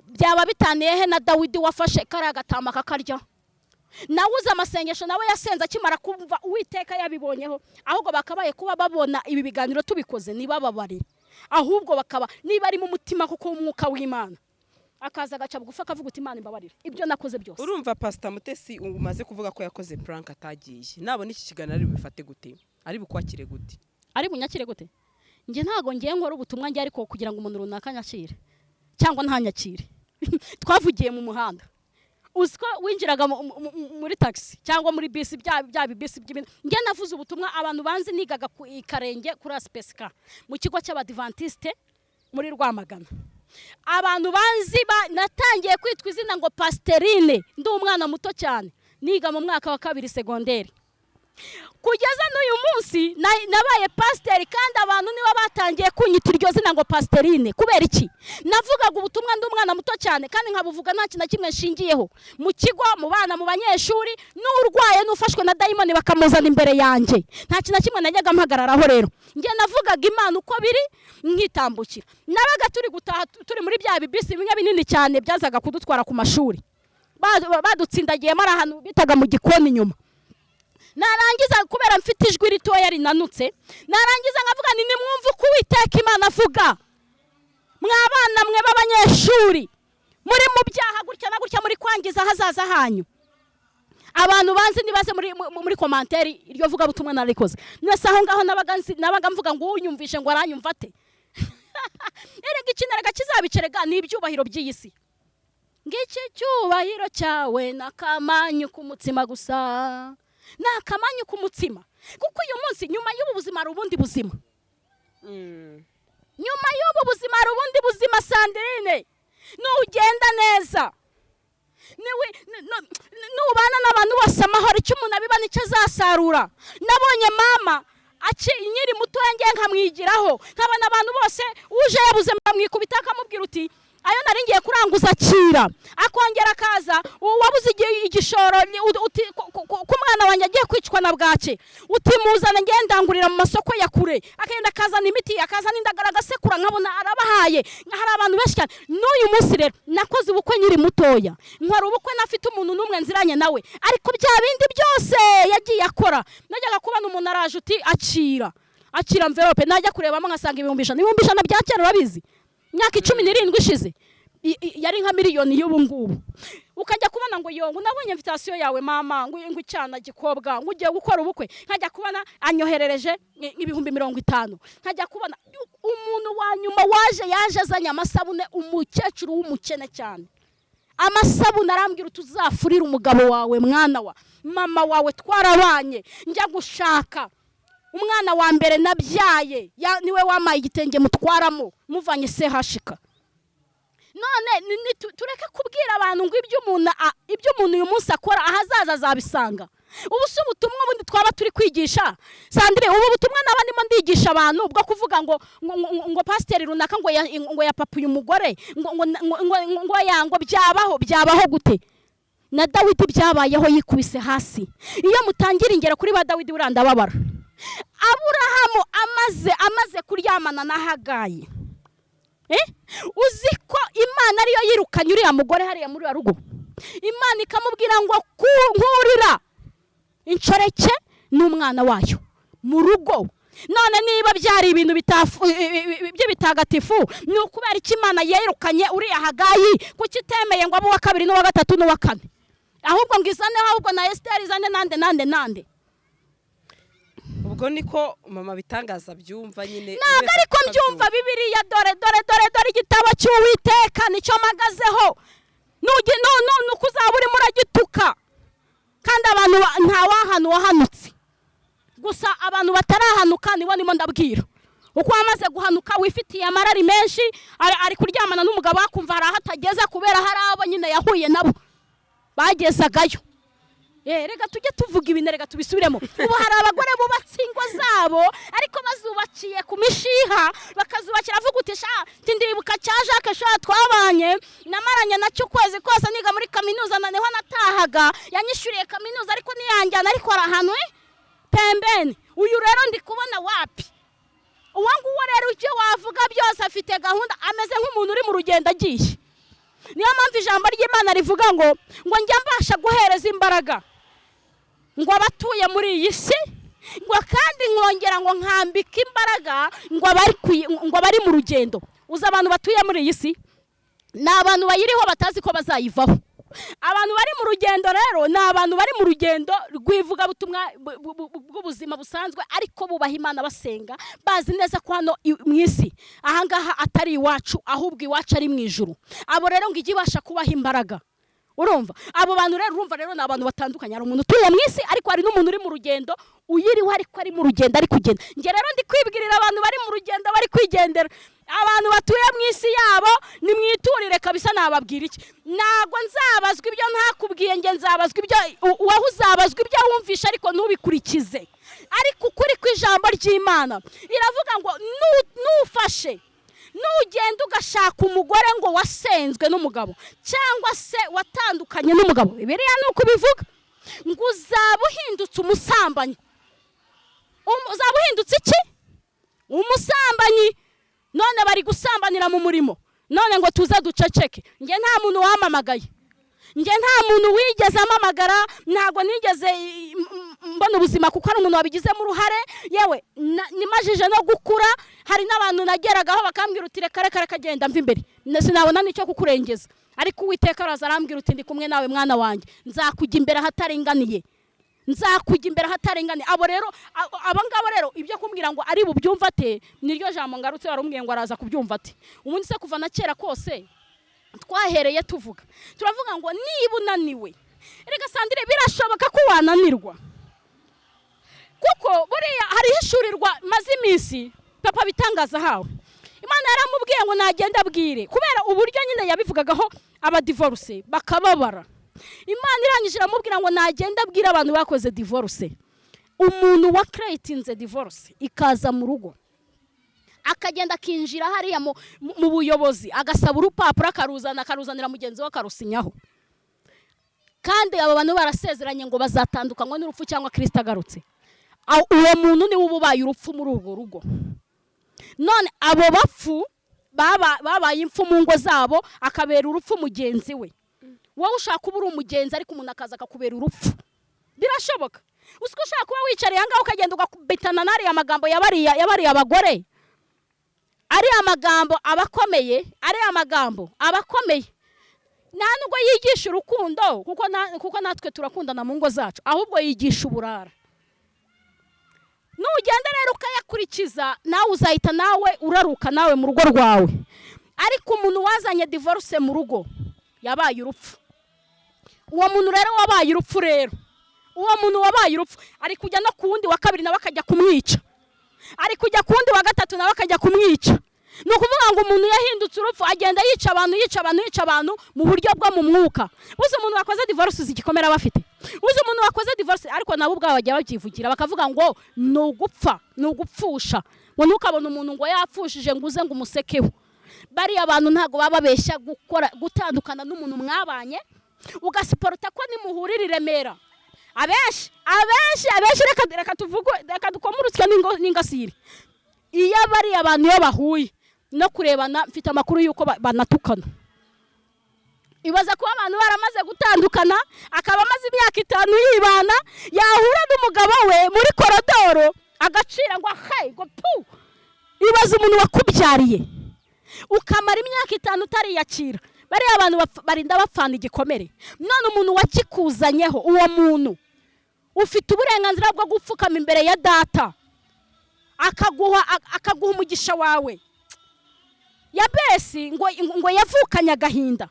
Byaba bitaniye he na Dawidi wafashe kariya gatama kakarya? Nawe uzi amasengesho nawe yasenze akimara kumva Uwiteka yabibonyeho. Ahubwo bakabaye kuba babona ibi biganiro tubikoze ntibababare, ahubwo bakaba niba ari mu mutima kuko w'umwuka w'Imana akaza agaca bugufi, akavuga uti: "Imana imbabarire ibyo nakoze byose." Urumva Pasita Mutesi umaze kuvuga ko yakoze prank atagiye, nabona iki kiganiro ari bubifate gute? Ari bukwakire gute? Ari bunyakire gute? Njye ntabwo ngiye nkora ubutumwa njye ariko kugira ngo umuntu runaka anyakire cyangwa ntanyakire. Twavugiye mu muhanda. Uzi ko winjiraga muri taxi cyangwa muri bisi, bya bibisi by'ibintu. Njye navuze ubutumwa, abantu banzi nigaga ku i Karenge kuri Asipesika mu kigo cy'Abadivantisite muri Rwamagana. Abantu banzi natangiye kwitwa izina ngo Pasiterine ndi umwana muto cyane, niga mu mwaka wa kabiri segonderi. Kugeza n'uyu munsi nabaye pasiteri, kandi abantu nibo batangiye kunyita iryo zina ngo Pasiterine. Kubera iki? Navugaga ubutumwa ndi umwana muto cyane, kandi nkabuvuga nta kintu na kimwe nshingiyeho, mu kigo, mu bana, mu banyeshuri, n'urwaye n'ufashwe na dayimoni bakamuzana imbere yanjye. Nta kintu na kimwe najyaga mpagararaho. Rero njye navugaga Imana uko biri, nkitambukira. Nabaga turi gutaha, turi muri bya bibisi bimwe binini cyane byazaga kudutwara ku mashuri, badutsindagiyemo, ari ahantu bitaga mu gikoni inyuma. Narangiza, kubera mfite ijwi ritoya rinanutse, narangiza nkavuga nti: "Nimwumve uko Uwiteka Imana avuga. Mwa bana mwe b'abanyeshuri muri mu byaha gutya na gutya, muri kwangiza ahazaza hanyu." Abantu banzi nibaze muri commentaire, iryo vugabutumwa narikoze. Mwese aho ngaho nabaga mvuga ngo unyumvishe ngo aranyumva ate? Erega ikintu, erega kizabicerega ni ibyubahiro by'iyi si. Ngiki cyubahiro cyawe ni akamanyu k'umutsima gusa, ni akamanyu k'umutsima, kuko uyu munsi nyuma y'ubu buzima hari ubundi buzima. Nyuma y'ubu buzima hari ubundi buzima, Sandrine. Nugenda neza, nubana n'abantu bose amahoro, icyo umuntu abiba nicyo azasarura. Nabonye mama nkiri mutoya, ngiye nkamwigiraho, nkabona abantu bose uje yabuze bamwikubita, akamubwira uti: "Ayo nari ngiye kuranguza, akira." Akongera akaza, wabuze igishoro, uti ko umwana wanjye agiye kwicwa na bwake, uti: "Muzane, ngiye ndangurira mu masoko ya kure." Akagenda akazana imiti, akazana indagara, agasekura, nkabona arabahaye. Hari abantu benshi cyane n'uyu munsi. Rero nakoze ubukwe nkiri mutoya, nkora ubukwe nafite umuntu n'umwe nziranye nawe, ariko bya bindi byose yagiye akora, najyaga kubona umuntu araje, uti: "Akira, akira enveloppe." Najya kurebamo nkasanga 100,000, 100,000 bya kera, urabizi, imyaka 17 ishize yari nka miliyoni y'ubu ngubu. Ukajya kubona ngo: "Yongo, nabonye invitation yawe mama," ngo icyana gikobwa, ngo ugiye gukora ubukwe. Nkajya kubona anyoherereje 50,000. Nkajya kubona umuntu wa nyuma waje, yaje azanye amasabune, umukecuru w'umukene cyane, amasabune. Arambwira uti: "Uzafurire umugabo wawe, mwana wa mama wawe twarabanye, njya gushaka umwana wa mbere nabyaye, niwe wampaye igitenge mutwaramo muvanye sehashika." None tureke kubwira abantu ngo ibyo umuntu uyu munsi akora, ahazaza azabisanga. Ubu si ubutumwa bundi twaba turi kwigisha, Sandrine? Ubu butumwa naba ndimo ndigisha abantu bwo kuvuga ngo pasiteri runaka ngo yapapuye umugore, ngo byabaho, byabaho gute? Na Dawidi byabayeho, yikubise hasi. Iyo mutangira ingero kuri ba Dawidi, buriya ndababara. Aburahamu amaze kuryamana na Hagayi, uzi ko Imana ariyo yirukanye uriya mugore hariya muri uriya rugo? Imana ikamubwira ngo: "Nkurira inshoreke n'umwana wayo mu rugo." None niba byari ibintu by'ibitagatifu, ni ukubera icyo Imana yirukanye uriya Hagayi? Kuki itemeye ngo abe uwa kabiri n'uwa gatatu n'uwa kane, ahubwo ngo izane, ahubwo na Esiteri izane, nande nande nande? Ubwo niko mama bitangaza byumva nyine. Ntabwo ariko mbyumva. Bibiriya, dore dore dore dore igitabo cy'Uwiteka nicyo mpagazeho. Nuko uzaba urimo uragituka, kandi abantu nta wahanu wahanutse gusa. Abantu batarahanuka nibo ndimo ndabwira. Uko wamaze guhanuka, wifitiye amarari menshi, ari kuryamana n'umugabo, akumva hari aho atageze kubera hari abo nyine yahuye nabo bagezagayo. Reka tujye tuvuga ibintu, reka tubisubiremo. Ubu hari abagore bubatse ingo zabo, ariko bazubakiye ku mishiha, bakazubakira avuga uti: "Sha, ndibuka cya Jacques, sha, twabanye, namaranye nacyo ukwezi kose niga muri kaminuza, noneho natahaga yanyishyuriye kaminuza, ariko ntiyanjyana, ariko hari ahantu pembeni." Uyu rero ndi kubona wapi. Uwo nguwo rero, icyo wavuga byose, afite gahunda, ameze nk'umuntu uri mu rugendo agiye. Niyo mpamvu ijambo ry'Imana rivuga ngo njya mbasha guhereza imbaraga ngo abatuye muri iyi si, ngo kandi nkongera ngo nkambike imbaraga ngo abari mu rugendo. Uzi abantu batuye muri iyi si ni abantu bayiriho batazi ko bazayivaho. Abantu bari mu rugendo rero ni abantu bari mu rugendo rw'ivugabutumwa bw'ubuzima busanzwe, ariko bubaha Imana, basenga, bazi neza ko hano mu isi ahangaha atari iwacu, ahubwo iwacu ari mu ijuru. Abo rero ngo ijye ibasha kubaha imbaraga. Urumva abo bantu rero, urumva rero ni abantu batandukanye. Hari umuntu utuye mu isi, ariko hari n'umuntu uri mu rugendo, uyiriho ariko ari mu rugendo, ari kugenda. Njye rero ndi kwibwirira abantu bari mu rugendo, bari kwigendera. Abantu batuye mu isi yabo, nimwiturire kabisa. Nababwira iki? Ntabwo nzabazwa ibyo ntakubwiye. Narabibabwiye, nge nzabazwa ibyo wowe uzabazwa ibyo wumvishe ariko ntubikurikize. Ariko ukuri kw'ijambo ry'Imana iravuga ngo nufashe nugenda ugashaka umugore ngo wasenzwe n'umugabo cyangwa se watandukanye n'umugabo, Bibiliya ni uko ubivuga, ngo uzaba uhindutse umusambanyi. Uzaba uhindutse iki? Umusambanyi. None bari gusambanira mu murimo, none ngo tuze duceceke. Njye nta muntu wamamagaye, njye nta muntu wigeze amamagara, ntabwo nigeze mbona ubuzima kuko ari umuntu wabigizemo uruhare. Yewe, nimajije no gukura, hari n'abantu nageragaho bakambwira uti: "Reka, reka, reka, genda, mva imbere, sinabona n'icyo kukurengeza." Ariko Uwiteka araza arambwira uti: "Ndi kumwe nawe, mwana wanjye, nzakujya imbere ahataringaniye, nzakujya imbere ahataringaniye." Abo rero, abo ngabo rero, ibyo kumbwira ngo ari bubyumve ate? Niryo jambo ngarutse, warumbwiye ngo araza kubyumva ate? Ubundi se kuva na kera kose twahereye tuvuga, turavuga ngo niba unaniwe, reka Sandire, birashoboka ko wananirwa, kuko buriya hari ihishurirwa maze iminsi papa bitangaza hawe. Imana yaramubwiye ngo nagenda abwire, kubera uburyo nyine yabivugagaho abadivorce bakababara. Imana irangije iramubwira ngo nagenda abwire abantu bakoze divorce. Umuntu wa creatinze divorce ikaza mu rugo, akagenda akinjira hariya mu buyobozi, agasaba urupapuro, akaruzana, akaruzanira mugenzi we akarusinyaho, kandi aba bantu barasezeranye ngo bazatandukanywa n'urupfu cyangwa Kirisita agarutse. Uwo muntu niwe uba ubaye urupfu muri urwo rugo. None abo bapfu babaye impfu mu ngo zabo, akabera urupfu mugenzi we. Wowe ushaka kuba uri umugenzi, ariko umuntu akaza akakubera urupfu, birashoboka. Uzi ko ushaka kuba wicariye ahangaha, ukagenda ugakubitana n'ariya magambo yabariya abagore? Ariya magambo aba akomeye, ariya magambo aba akomeye. Nta nubwo yigisha urukundo, kuko natwe turakundana mu ngo zacu, ahubwo yigisha uburara. Nugenda rero ukayakurikiza, nawe uzahita nawe uraruka nawe mu rugo rwawe. Ariko umuntu wazanye divorce mu rugo yabaye urupfu. Uwo muntu rero wabaye urupfu rero, uwo muntu wabaye urupfu ari kujya no ku wundi wa kabiri, nawe akajya kumwica, ari kujya ku wundi wa gatatu, nawe akajya kumwica. Ni ukuvuga ngo umuntu yahindutse urupfu, agenda yica abantu, yica abantu, yica abantu mu buryo bwo mu mwuka. Uzi umuntu wakoze divorce, uzi igikomere aba afite? Uzi umuntu wakoze divorce, ariko nabo ubwabo bajya babyivugira, bakavuga ngo ni ugupfa, ni ugupfusha, ngo ntukabone umuntu ngo yapfushije ngo uze ngo umusekeho. Bariya abantu ntabwo baba babeshya. Gukora gutandukana n'umuntu mwabanye, ugasupporta ko nimuhurira i Remera, abenshi, abenshi, abenshi, reka tuvuge, reka dukome urusyo n'ingasire. Iyo bariya abantu iyo bahuye no kurebana, mfite amakuru y'uko banatukana. Ibaza kuba abantu baramaze gutandukana, akaba amaze imyaka 5 yibana, yahura n'umugabo we muri korodoro agacira ngo hey, ngo pu. Ibaza umuntu wakubyariye, ukamara imyaka 5 utariyakira. Bariya abantu barinda bapfana igikomere. None umuntu wakikuzanyeho, uwo muntu ufite uburenganzira bwo gupfukama imbere ya Data, akaguha umugisha wawe. Yabesi ngo yavukanye agahinda,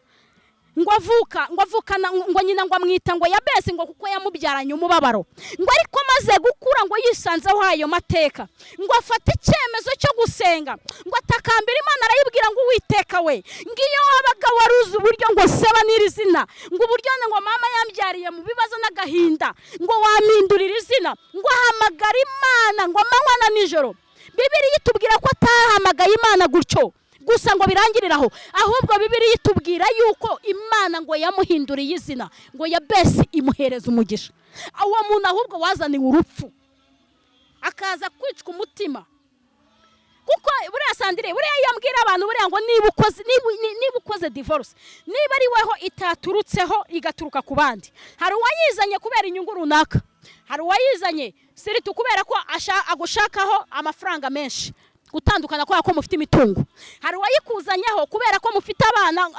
ngo avuka, ngo avukana, ngo nyina ngo amwita ngo Yabesi, ngo kuko yamubyaranye umubabaro. Ngo ariko amaze gukura, ngo yisanzeho ayo mateka, ngo afate icyemezo cyo gusenga, ngo atakambira Imana, arayibwira ngo: "Uwiteka we, ngiyo wabaga waruzi uburyo ngo seba n'iri zina, ngo uburyo ngo mama yambyariye mu bibazo n'agahinda, ngo wampindurira izina." Ngo ahamagara Imana ngo amanywa na nijoro. Bibiliya itubwira ko atahamagaye Imana gutyo gusa ngo birangirire aho, ahubwo Bibiliya itubwira yuko Imana ngo yamuhinduriye izina, ngo Yabesi imuhereza umugisha. Uwo muntu ahubwo wazaniwe urupfu, akaza kwicwa umutima, kuko buriya Sandire, buriya iyo ambwira abantu buriya ngo niba ukoze divorce, niba ari weho itaturutseho igaturuka ku bandi, hari uwayizanye kubera inyungu runaka, hari uwayizanye surtout kubera ko agushakaho amafaranga menshi, gutandukana kubera ko mufite imitungo, hari uwayikuzanyeho kubera ko mufite abana.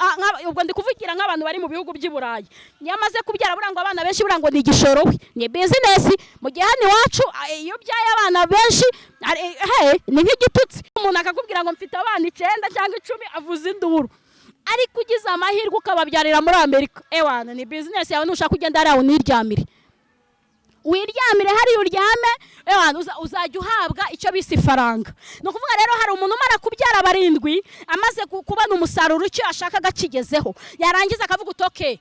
Ubwo ndi kuvugira nk'abantu bari mu bihugu by'i Burayi. Iyo amaze kubyara, buriya ngo abana benshi buriya ngo ni igishoro, we ni business, mu gihe hano iwacu iyo ubyaye abana benshi ni nk'igitutsi. Umuntu akakubwira ngo mfite abana 9 cyangwa 10, avuza induru. Ariko ugize amahirwe ukababyarira muri Amerika, ewana, ni business yawe. Nushaka ugenda hariya uniryamire, wiryamire hariya uryame, ewana, uzajya uhabwa icyo bise ifaranga. Ni ukuvuga rero hari umuntu umara kubyara barindwi, amaze kubona umusaruro, icyo yashakaga akigezeho, yarangiza akavuga uti: "Okay,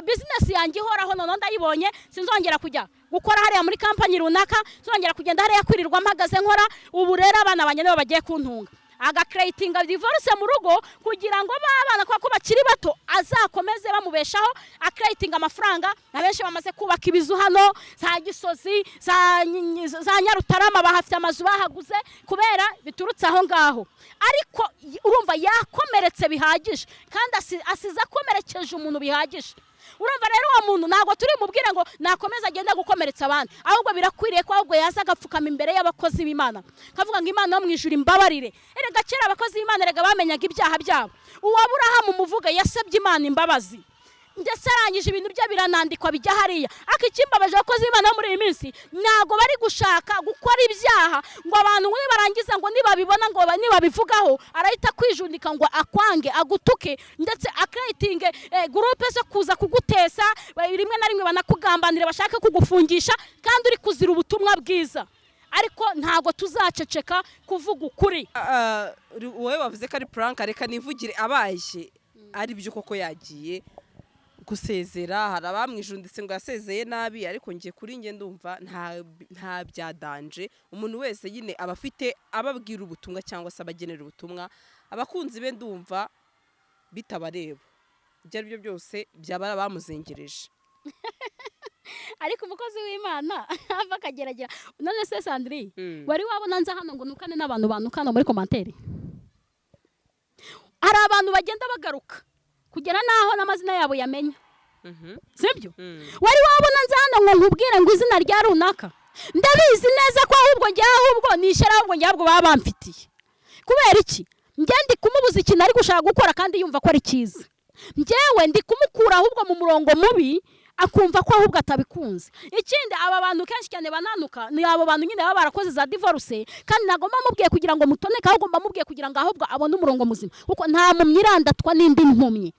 business." yanjye ihoraho, noneho ndayibonye, sinzongera kujya gukora hariya muri kampani runaka, sinzongera kugenda hariya kwirirwa mpagaze nkora. Ubu rero abana banjye nibo bagiye kuntunga. Agacreatinga divorce mu rugo kugira ngo ba bana, kubera ko bakiri bato, azakomeze bamubeshaho, acreatinga amafaranga. Abenshi bamaze kubaka ibizu hano za Gisozi, za Nyarutarama, bahafite amazu bahaguze kubera biturutse aho ngaho. Ariko urumva yakomeretse bihagije, kandi asize akomerekeje umuntu bihagije. Urumva rero uwo muntu ntabwo turi mubwire ngo nakomeze agende gukomeretsa abandi, ahubwo birakwiriye ko ahubwo yaza agapfukama imbere y'abakozi b'Imana, kavuga ngo: "Imana yo mu ijuru imbabarire." Erega kera abakozi b'Imana erega bamenyaga ibyaha byabo. Uwo Aburahamu muvuga yasabye Imana imbabazi, ndetse arangije ibintu bye biranandikwa bijya hariya. Ariko ikimbabaje, abakozi b'Imana bo muri iyi minsi ntabwo bari gushaka gukora ibyaha ngo abantu nibarangiza, ngo nibabibona, ngo nibabivugaho, arahita kwijundika ngo akwange, agutuke, ndetse acreatinge groupe zo kuza kugutesa, rimwe na rimwe banakugambanire, bashake kugufungisha kandi uri kuzira ubutumwa bwiza. Ariko ntabwo tuzaceceka kuvuga ukuri. Ah, wowe wavuze ko ari prank, reka nivugire abaye ari byo koko yagiye gusezera. Hari abamwijunditse ngo yasezeye nabi, ariko njye kuri njye ndumva nta bya danger. Umuntu wese nyine aba afite ababwira ubutumwa cyangwa se abagenera ubutumwa abakunzi be, ndumva bitabareba. Ibyo ari byo byose byaba ari abamuzengereje. Ariko umukozi w'Imana ava akageragera. None se Sandrine, wari wabona nza hano ngo nukane n'abantu banukana muri commentaire? Hari abantu bagenda bagaruka kugera n'aho n'amazina yabo yamenya, sibyo? Wari wabona nza hano ngo nkubwire ngo izina rya runaka? Ndabizi neza ko ahubwo njye, ahubwo nishyara, ahubwo njye ahubwo baba bamfitiye. Kubera iki? Njye ndi kumubuza ikintu ari gushaka gukora kandi yumva ko ari cyiza. Njyewe ndi kumukura ahubwo mu murongo mubi, akumva ko ahubwo atabikunze. Ikindi, aba bantu kenshi cyane bananuka ni abo bantu nyine baba barakoze za divorce, kandi ntabwo mba mubwiye kugira ngo mutoneke, ahubwo mba mubwiye kugira ngo ahubwo abone umurongo muzima, kuko nta mpumyi irandatwa n'indi mpumyi,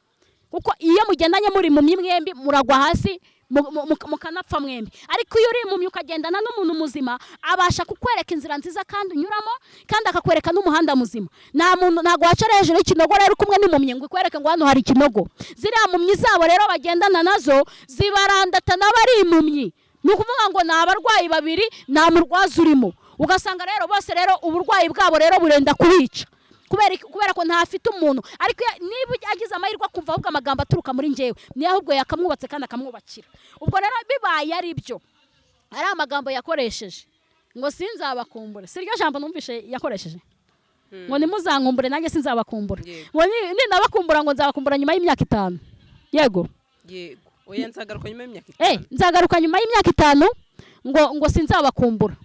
kuko iyo mugendanye muri impumyi mwembi muragwa hasi, mukanapfa mwembi. Ariko iyo uri impumyi ukagendana n'umuntu muzima, abasha kukwereka inzira nziza kandi unyuramo, kandi akakwereka n'umuhanda muzima. Nta muntu, ntabwo wacara hejuru y'ikinogo rero uri kumwe n'impumyi ngo ikwereke ngo hano hari ikinogo. Ziriya mpumyi zabo rero bagendana nazo zibarandata, nabo ari impumyi. Ni ukuvuga ngo ni abarwayi babiri, nta murwaza urimo. Ugasanga rero bose rero uburwayi bwabo rero burenda kubica kubera ko ntafite umuntu. Ariko niba agize amahirwe akumva ahubwo amagambo aturuka muri njyewe, niyo ahubwo yakamwubatse kandi akamwubakira. Ubwo rero bibaye ari byo, ari amagambo yakoresheje ngo sinzabakumbure, si ryo jambo numvishe yakoresheje ngo ntimuzankumbure, nanjye sinzabakumbura, ngo ninabakumbura ngo nzabakumbura nyuma y'imyaka 5, yego. Yego, oya, nzagaruka nyuma y'imyaka 5. Nzagaruka nyuma y'imyaka 5, ngo sinzabakumbura.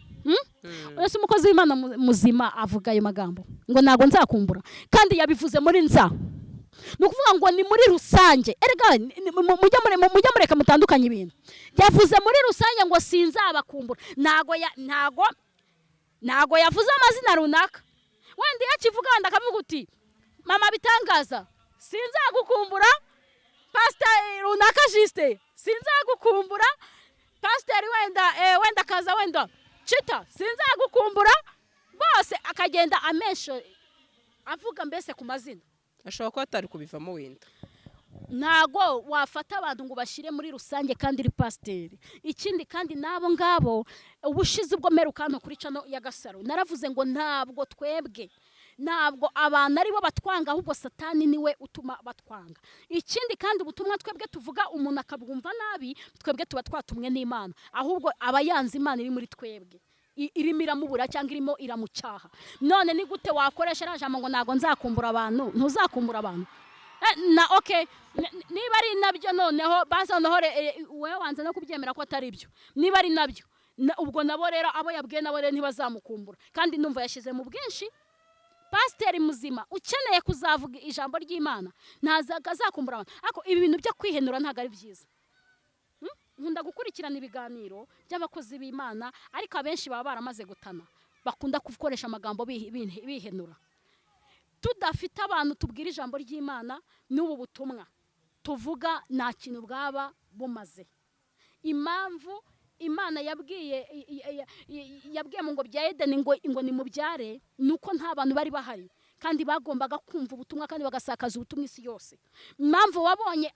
Ese umukozi w'Imana muzima avuga ayo magambo ngo ntabwo nzakumbura, kandi yabivuze muri nza, ni ukuvuga ngo ni muri rusange. Erega mujye mureka mutandukanye ibintu. Yavuze muri rusange ngo sinzabakumbura, ntago yavuze amazina runaka. Wenda iyo akivuga, wenda akavuga uti: "Mama bitangaza, sinzagukumbura. Pasiteri runaka Jisite, sinzagukumbura. Pasiteri wenda wenda akaza, wenda Cita, sinzagukumbura." Bose akagenda amesho avuga mbese ku mazina. Ashobora kuba atari kubivamo wenda. Ntago wafata abantu ngo bashyire muri rusange kandi uri pasiteri. Ikindi kandi, n'abo ngabo, ubushize ubwo mperuka hano kuri channel ya Gasaro, naravuze ngo ntabwo twebwe, ntabwo abantu aribo batwanga, ahubwo Satani niwe utuma batwanga. Ikindi kandi, ubutumwa twebwe tuvuga umuntu akabwumva nabi, twebwe tuba twatumwe n'Imana, ahubwo aba yanze Imana iri muri twebwe, irimo iramubura cyangwa irimo iramucyaha. None ni gute wakoresha iriya jambo ngo ntabwo nzakumbura abantu? Ntuzakumbura abantu. Na okay, niba ari nabyo, noneho baza, noneho wowe wanze no kubyemera ko atari byo. Niba ari nabyo, ubwo nabo rero abo yabwiye nabo rero ntibazamukumbura. Kandi ndumva yashyize mu bwinshi. Pasiteri muzima ukeneye kuzavuga ijambo ry'Imana ntazaga azakumbura abantu. Ariko ibi bintu byo kwihenura ntabwo ari byiza. Nkunda gukurikirana ibiganiro by'abakozi b'Imana, ariko abenshi baba baramaze gutana, bakunda gukoresha amagambo bihenura. Tudafite abantu tubwira ijambo ry'Imana n'ubu butumwa tuvuga, nta kintu bwaba bumaze. Impamvu Imana yabwiye mu ngo bya Edeni ngo nimubyare, ni uko nta bantu bari bahari. Kandi bagombaga kumva ubutumwa kandi bagasakaza ubutumwa isi yose. Impamvu wabonye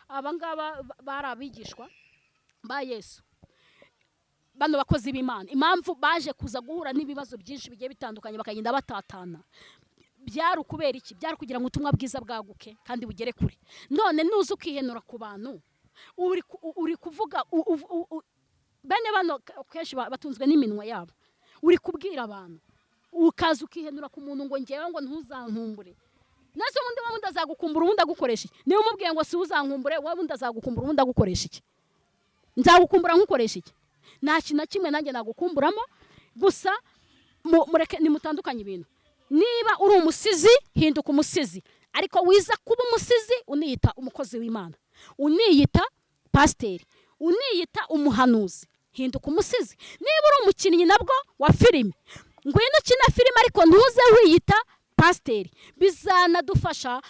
abangaba bari abigishwa ba Yesu, bano bakozi b'Imana, impamvu baje kuza guhura n'ibibazo byinshi bigiye bitandukanye, bakagenda batatana, byari ukubera iki? Byari kugira ngo ubutumwa bwiza bwaguke kandi bugere kure. None nuza ukihenura ku bantu, uri kuvuga bene bano kenshi batunzwe n'iminwa yabo. Uri kubwira abantu, ukaza ukihenura ku muntu ngo ngewe ngo ntuzankumbure, nase ubundi wowe undi azagukumbura, ubundi agukoresha iki? Niba umubwiye ngo si uzankumbure, wowe undi azagukumbura, ubundi agukoresha iki? Nzagukumbura nkukoresha iki? Nta kintu na kimwe nanjye nagukumburamo. Gusa mureke nimutandukanye ibintu. Niba uri umusizi, hinduka umusizi, ariko wiza kuba umusizi uniyita umukozi w'Imana, uniyita pasiteri, uniyita umuhanuzi. Hinduka umusizi. Niba uri umukinnyi nabwo wa filime, ngwino ukina filime, ariko ntuze wiyita pasiteri. Bizanadufasha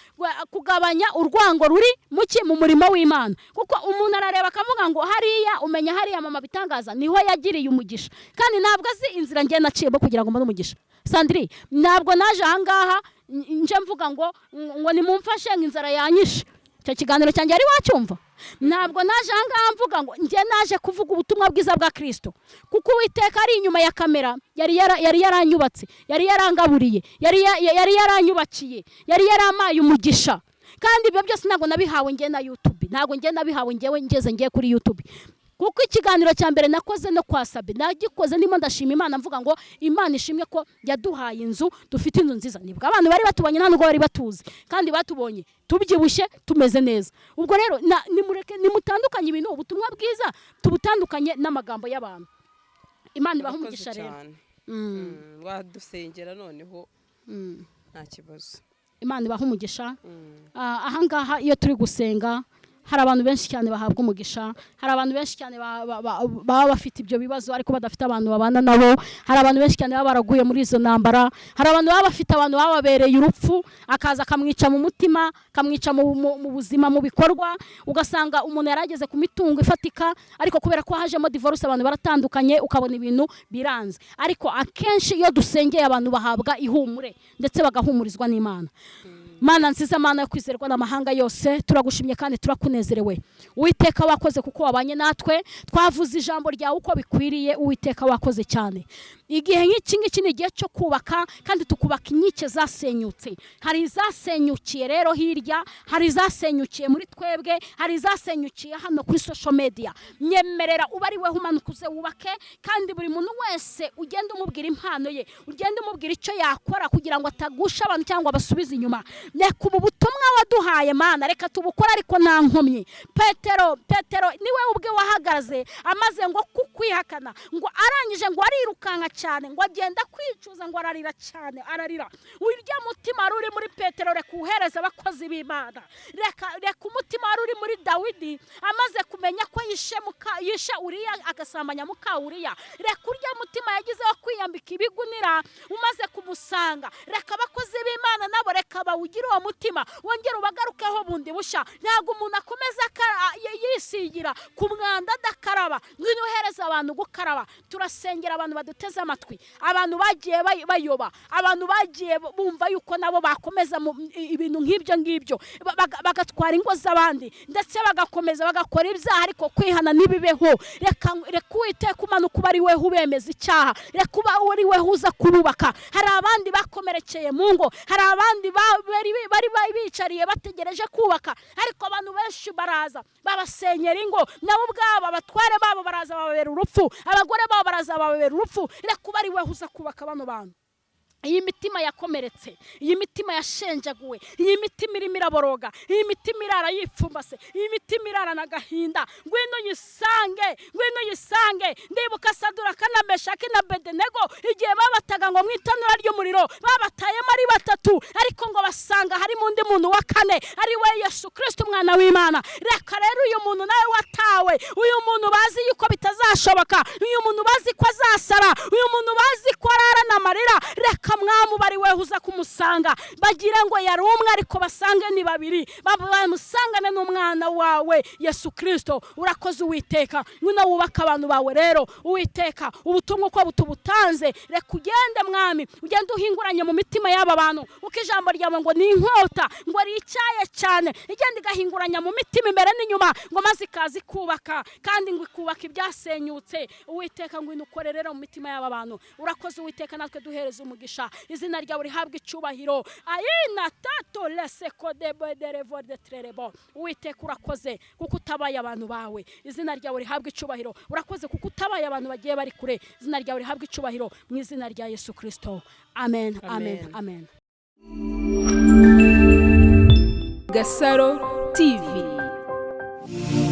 kugabanya urwango ruri muki mu murimo w'Imana, kuko umuntu arareba akavuga ngo hariya umenya hariya mama bitangaza niho yagiriye umugisha, kandi ntabwo azi inzira ngiye naciyemo kugira ngo mbone umugisha. Sandri, ntabwo naje ahangaha nje mvuga ngo nimumfashe, ngo inzara yanyishe. Icyo kiganiro cyanjye yari wacyumva? Ntabwo naje ahangaha mvuga ngo njye naje kuvuga ubutumwa bwiza bwa Kirisito, kuko Uwiteka ari inyuma ya kamera yari yaranyubatse, yari yarangaburiye, yari yaranyubakiye, yari yaramaye umugisha. Kandi ibyo byose ntabwo nabihawe njye na YouTube, ntabwo njye nabihawe njyewe ngeze ngiye kuri YouTube, kuko ikiganiro cya mbere nakoze no kwa Sabe nagikoze ndimo ndashima Imana, mvuga ngo Imana ishimwe ko yaduhaye inzu, dufite inzu nziza. Nibwo abantu bari batubonye, nta nubwo bari batuzi, kandi batubonye tubyibushye, tumeze neza. Ubwo rero nimureke nimutandukanye ibintu, ubutumwa bwiza tubutandukanye n'amagambo y'abantu. Imana ibahe Urakoze umugisha rero. cyane. Wadusengera noneho, nta kibazo. Imana ibahe umugisha. Ahangaha iyo turi gusenga hari abantu benshi cyane bahabwa umugisha, hari abantu benshi cyane baba bafite ibyo bibazo ariko badafite abantu babana nabo, hari abantu benshi cyane baba baraguye muri izo ntambara, hari abantu baba bafite abantu bababereye urupfu, akaza akamwica mu mutima, akamwica mu buzima, mu bikorwa. Ugasanga umuntu yari ageze ku mitungo ifatika, ariko kubera ko hajemo divorce, abantu baratandukanye, ukabona ibintu biranze. Ariko akenshi iyo dusengeye abantu bahabwa ihumure ndetse bagahumurizwa n'Imana. Mana nziza, Mana yo kwizerwa n'amahanga yose, turagushimye kandi turakunezerewe. Uwiteka, wakoze kuko wabanye natwe, twavuze ijambo ryawe uko bikwiriye. Uwiteka, wakoze cyane. Igihe nk'iki ngiki ni igihe cyo kubaka, kandi tukubaka inkike zasenyutse. Hari izasenyukiye rero hirya, hari izasenyukiye muri twebwe, hari izasenyukiye hano kuri social media. Nyemerera uba ari we umanuka uze wubake, kandi buri muntu wese ugenda umubwira impano ye, ugenda umubwira icyo yakora kugira ngo atagusha abantu cyangwa abasubize inyuma. Reka ubu butumwa waduhaye, Mana, reka tubukore ariko nta nkomyi. Petero niwe ubwe wahagaze amaze ngo kukwihakana, ngo arangije ngo arirukanka cyane, ngo agenda kwicuza, ngo ararira cyane, ararira. Urya mutima wari uri muri Petero, reka uhereze abakozi b'Imana. Reka umutima wari uri muri Dawidi amaze kumenya ko yishe Uriya, agasambanya muka Uriya, reka urya mutima yagize wo kwiyambika ibigunira umaze kumusanga, reka abakozi b'Imana nabo reka bawugire uwo mutima, wongere ubagarukeho bundi bushya. Ntabwo umuntu akomeza yisigira ku mwanda adakaraba. Ngwino uhereza abantu gukaraba. Turasengera abantu baduteze amatwi, abantu bagiye bayoba, abantu bagiye bumva yuko nabo bakomeza ibintu nk'ibyo ngibyo, bagatwara ingo z'abandi, ndetse bagakomeza bagakora ibyaha, ariko kwihana ntibibeho. Reka Uwiteka umanuka uba ari we ubemeza icyaha, reka uba ari we uza kububaka. Hari abandi bakomerekeye mu ngo, hari abandi bari bicariye bategereje kubaka, ariko abantu benshi baraza babasenyera ingo, nabo ubwabo abatware babo baraza bababera urupfu, abagore babo baraza bababera urupfu. Reka uba ari we uza kubaka bano bantu. Iyi mitima yakomeretse, iyi mitima yashenjaguwe, iyi mitima irimo iraboroga, iyi mitima irara yipfumbase, iyi mitima irarana agahinda, ngwino uyisange, ngwino uyisange. Ndibuka Saduraka na Meshaki na Bedenego igihe babataga ngo mu itanura ry'umuriro, babatayemo ari batatu, ariko ngo basanga harimo undi muntu wa kane, ari we Yesu Kirisito umwana w'Imana. Reka rero uyu muntu nawe watawe, uyu muntu bazi yuko bitazashoboka, uyu muntu bazi ko azasara, uyu muntu bazi ko ararana amarira, reka Mwami, uba ari we uza kumusanga. Bagira ngo yari umwe, ariko basange ni babiri, bamusangane n'umwana wawe Yesu Kirisito. Urakoze, Uwiteka. Ngwino wubake abantu bawe rero, Uwiteka. Ubutumwa uko butubutanze, reka ugende, Mwami, ugende uhinguranye mu mitima y'aba bantu, kuko ijambo ryawe ngo ni inkota, ngo ricyaye cyane, igenda igahinguranya mu mitima imbere n'inyuma, ngo maze ikaza ikubaka, kandi ngo ikubaka ibyasenyutse. Uwiteka, ngwino ukore rero mu mitima y'aba bantu. Urakoze, Uwiteka. Natwe duhereza umugisha, izina ryawe rihabwa icyubahiro. Ayina tato leseko deboderevode trerebo. Uwiteka, urakoze kuko utabaye abantu bawe, izina ryawe rihabwa icyubahiro. Urakoze kuko utabaye abantu bagiye bari kure, izina ryawe rihabwa icyubahiro. Mu izina rya Yesu Kirisito, amen, amen. Amen. Amen. Gasaro TV.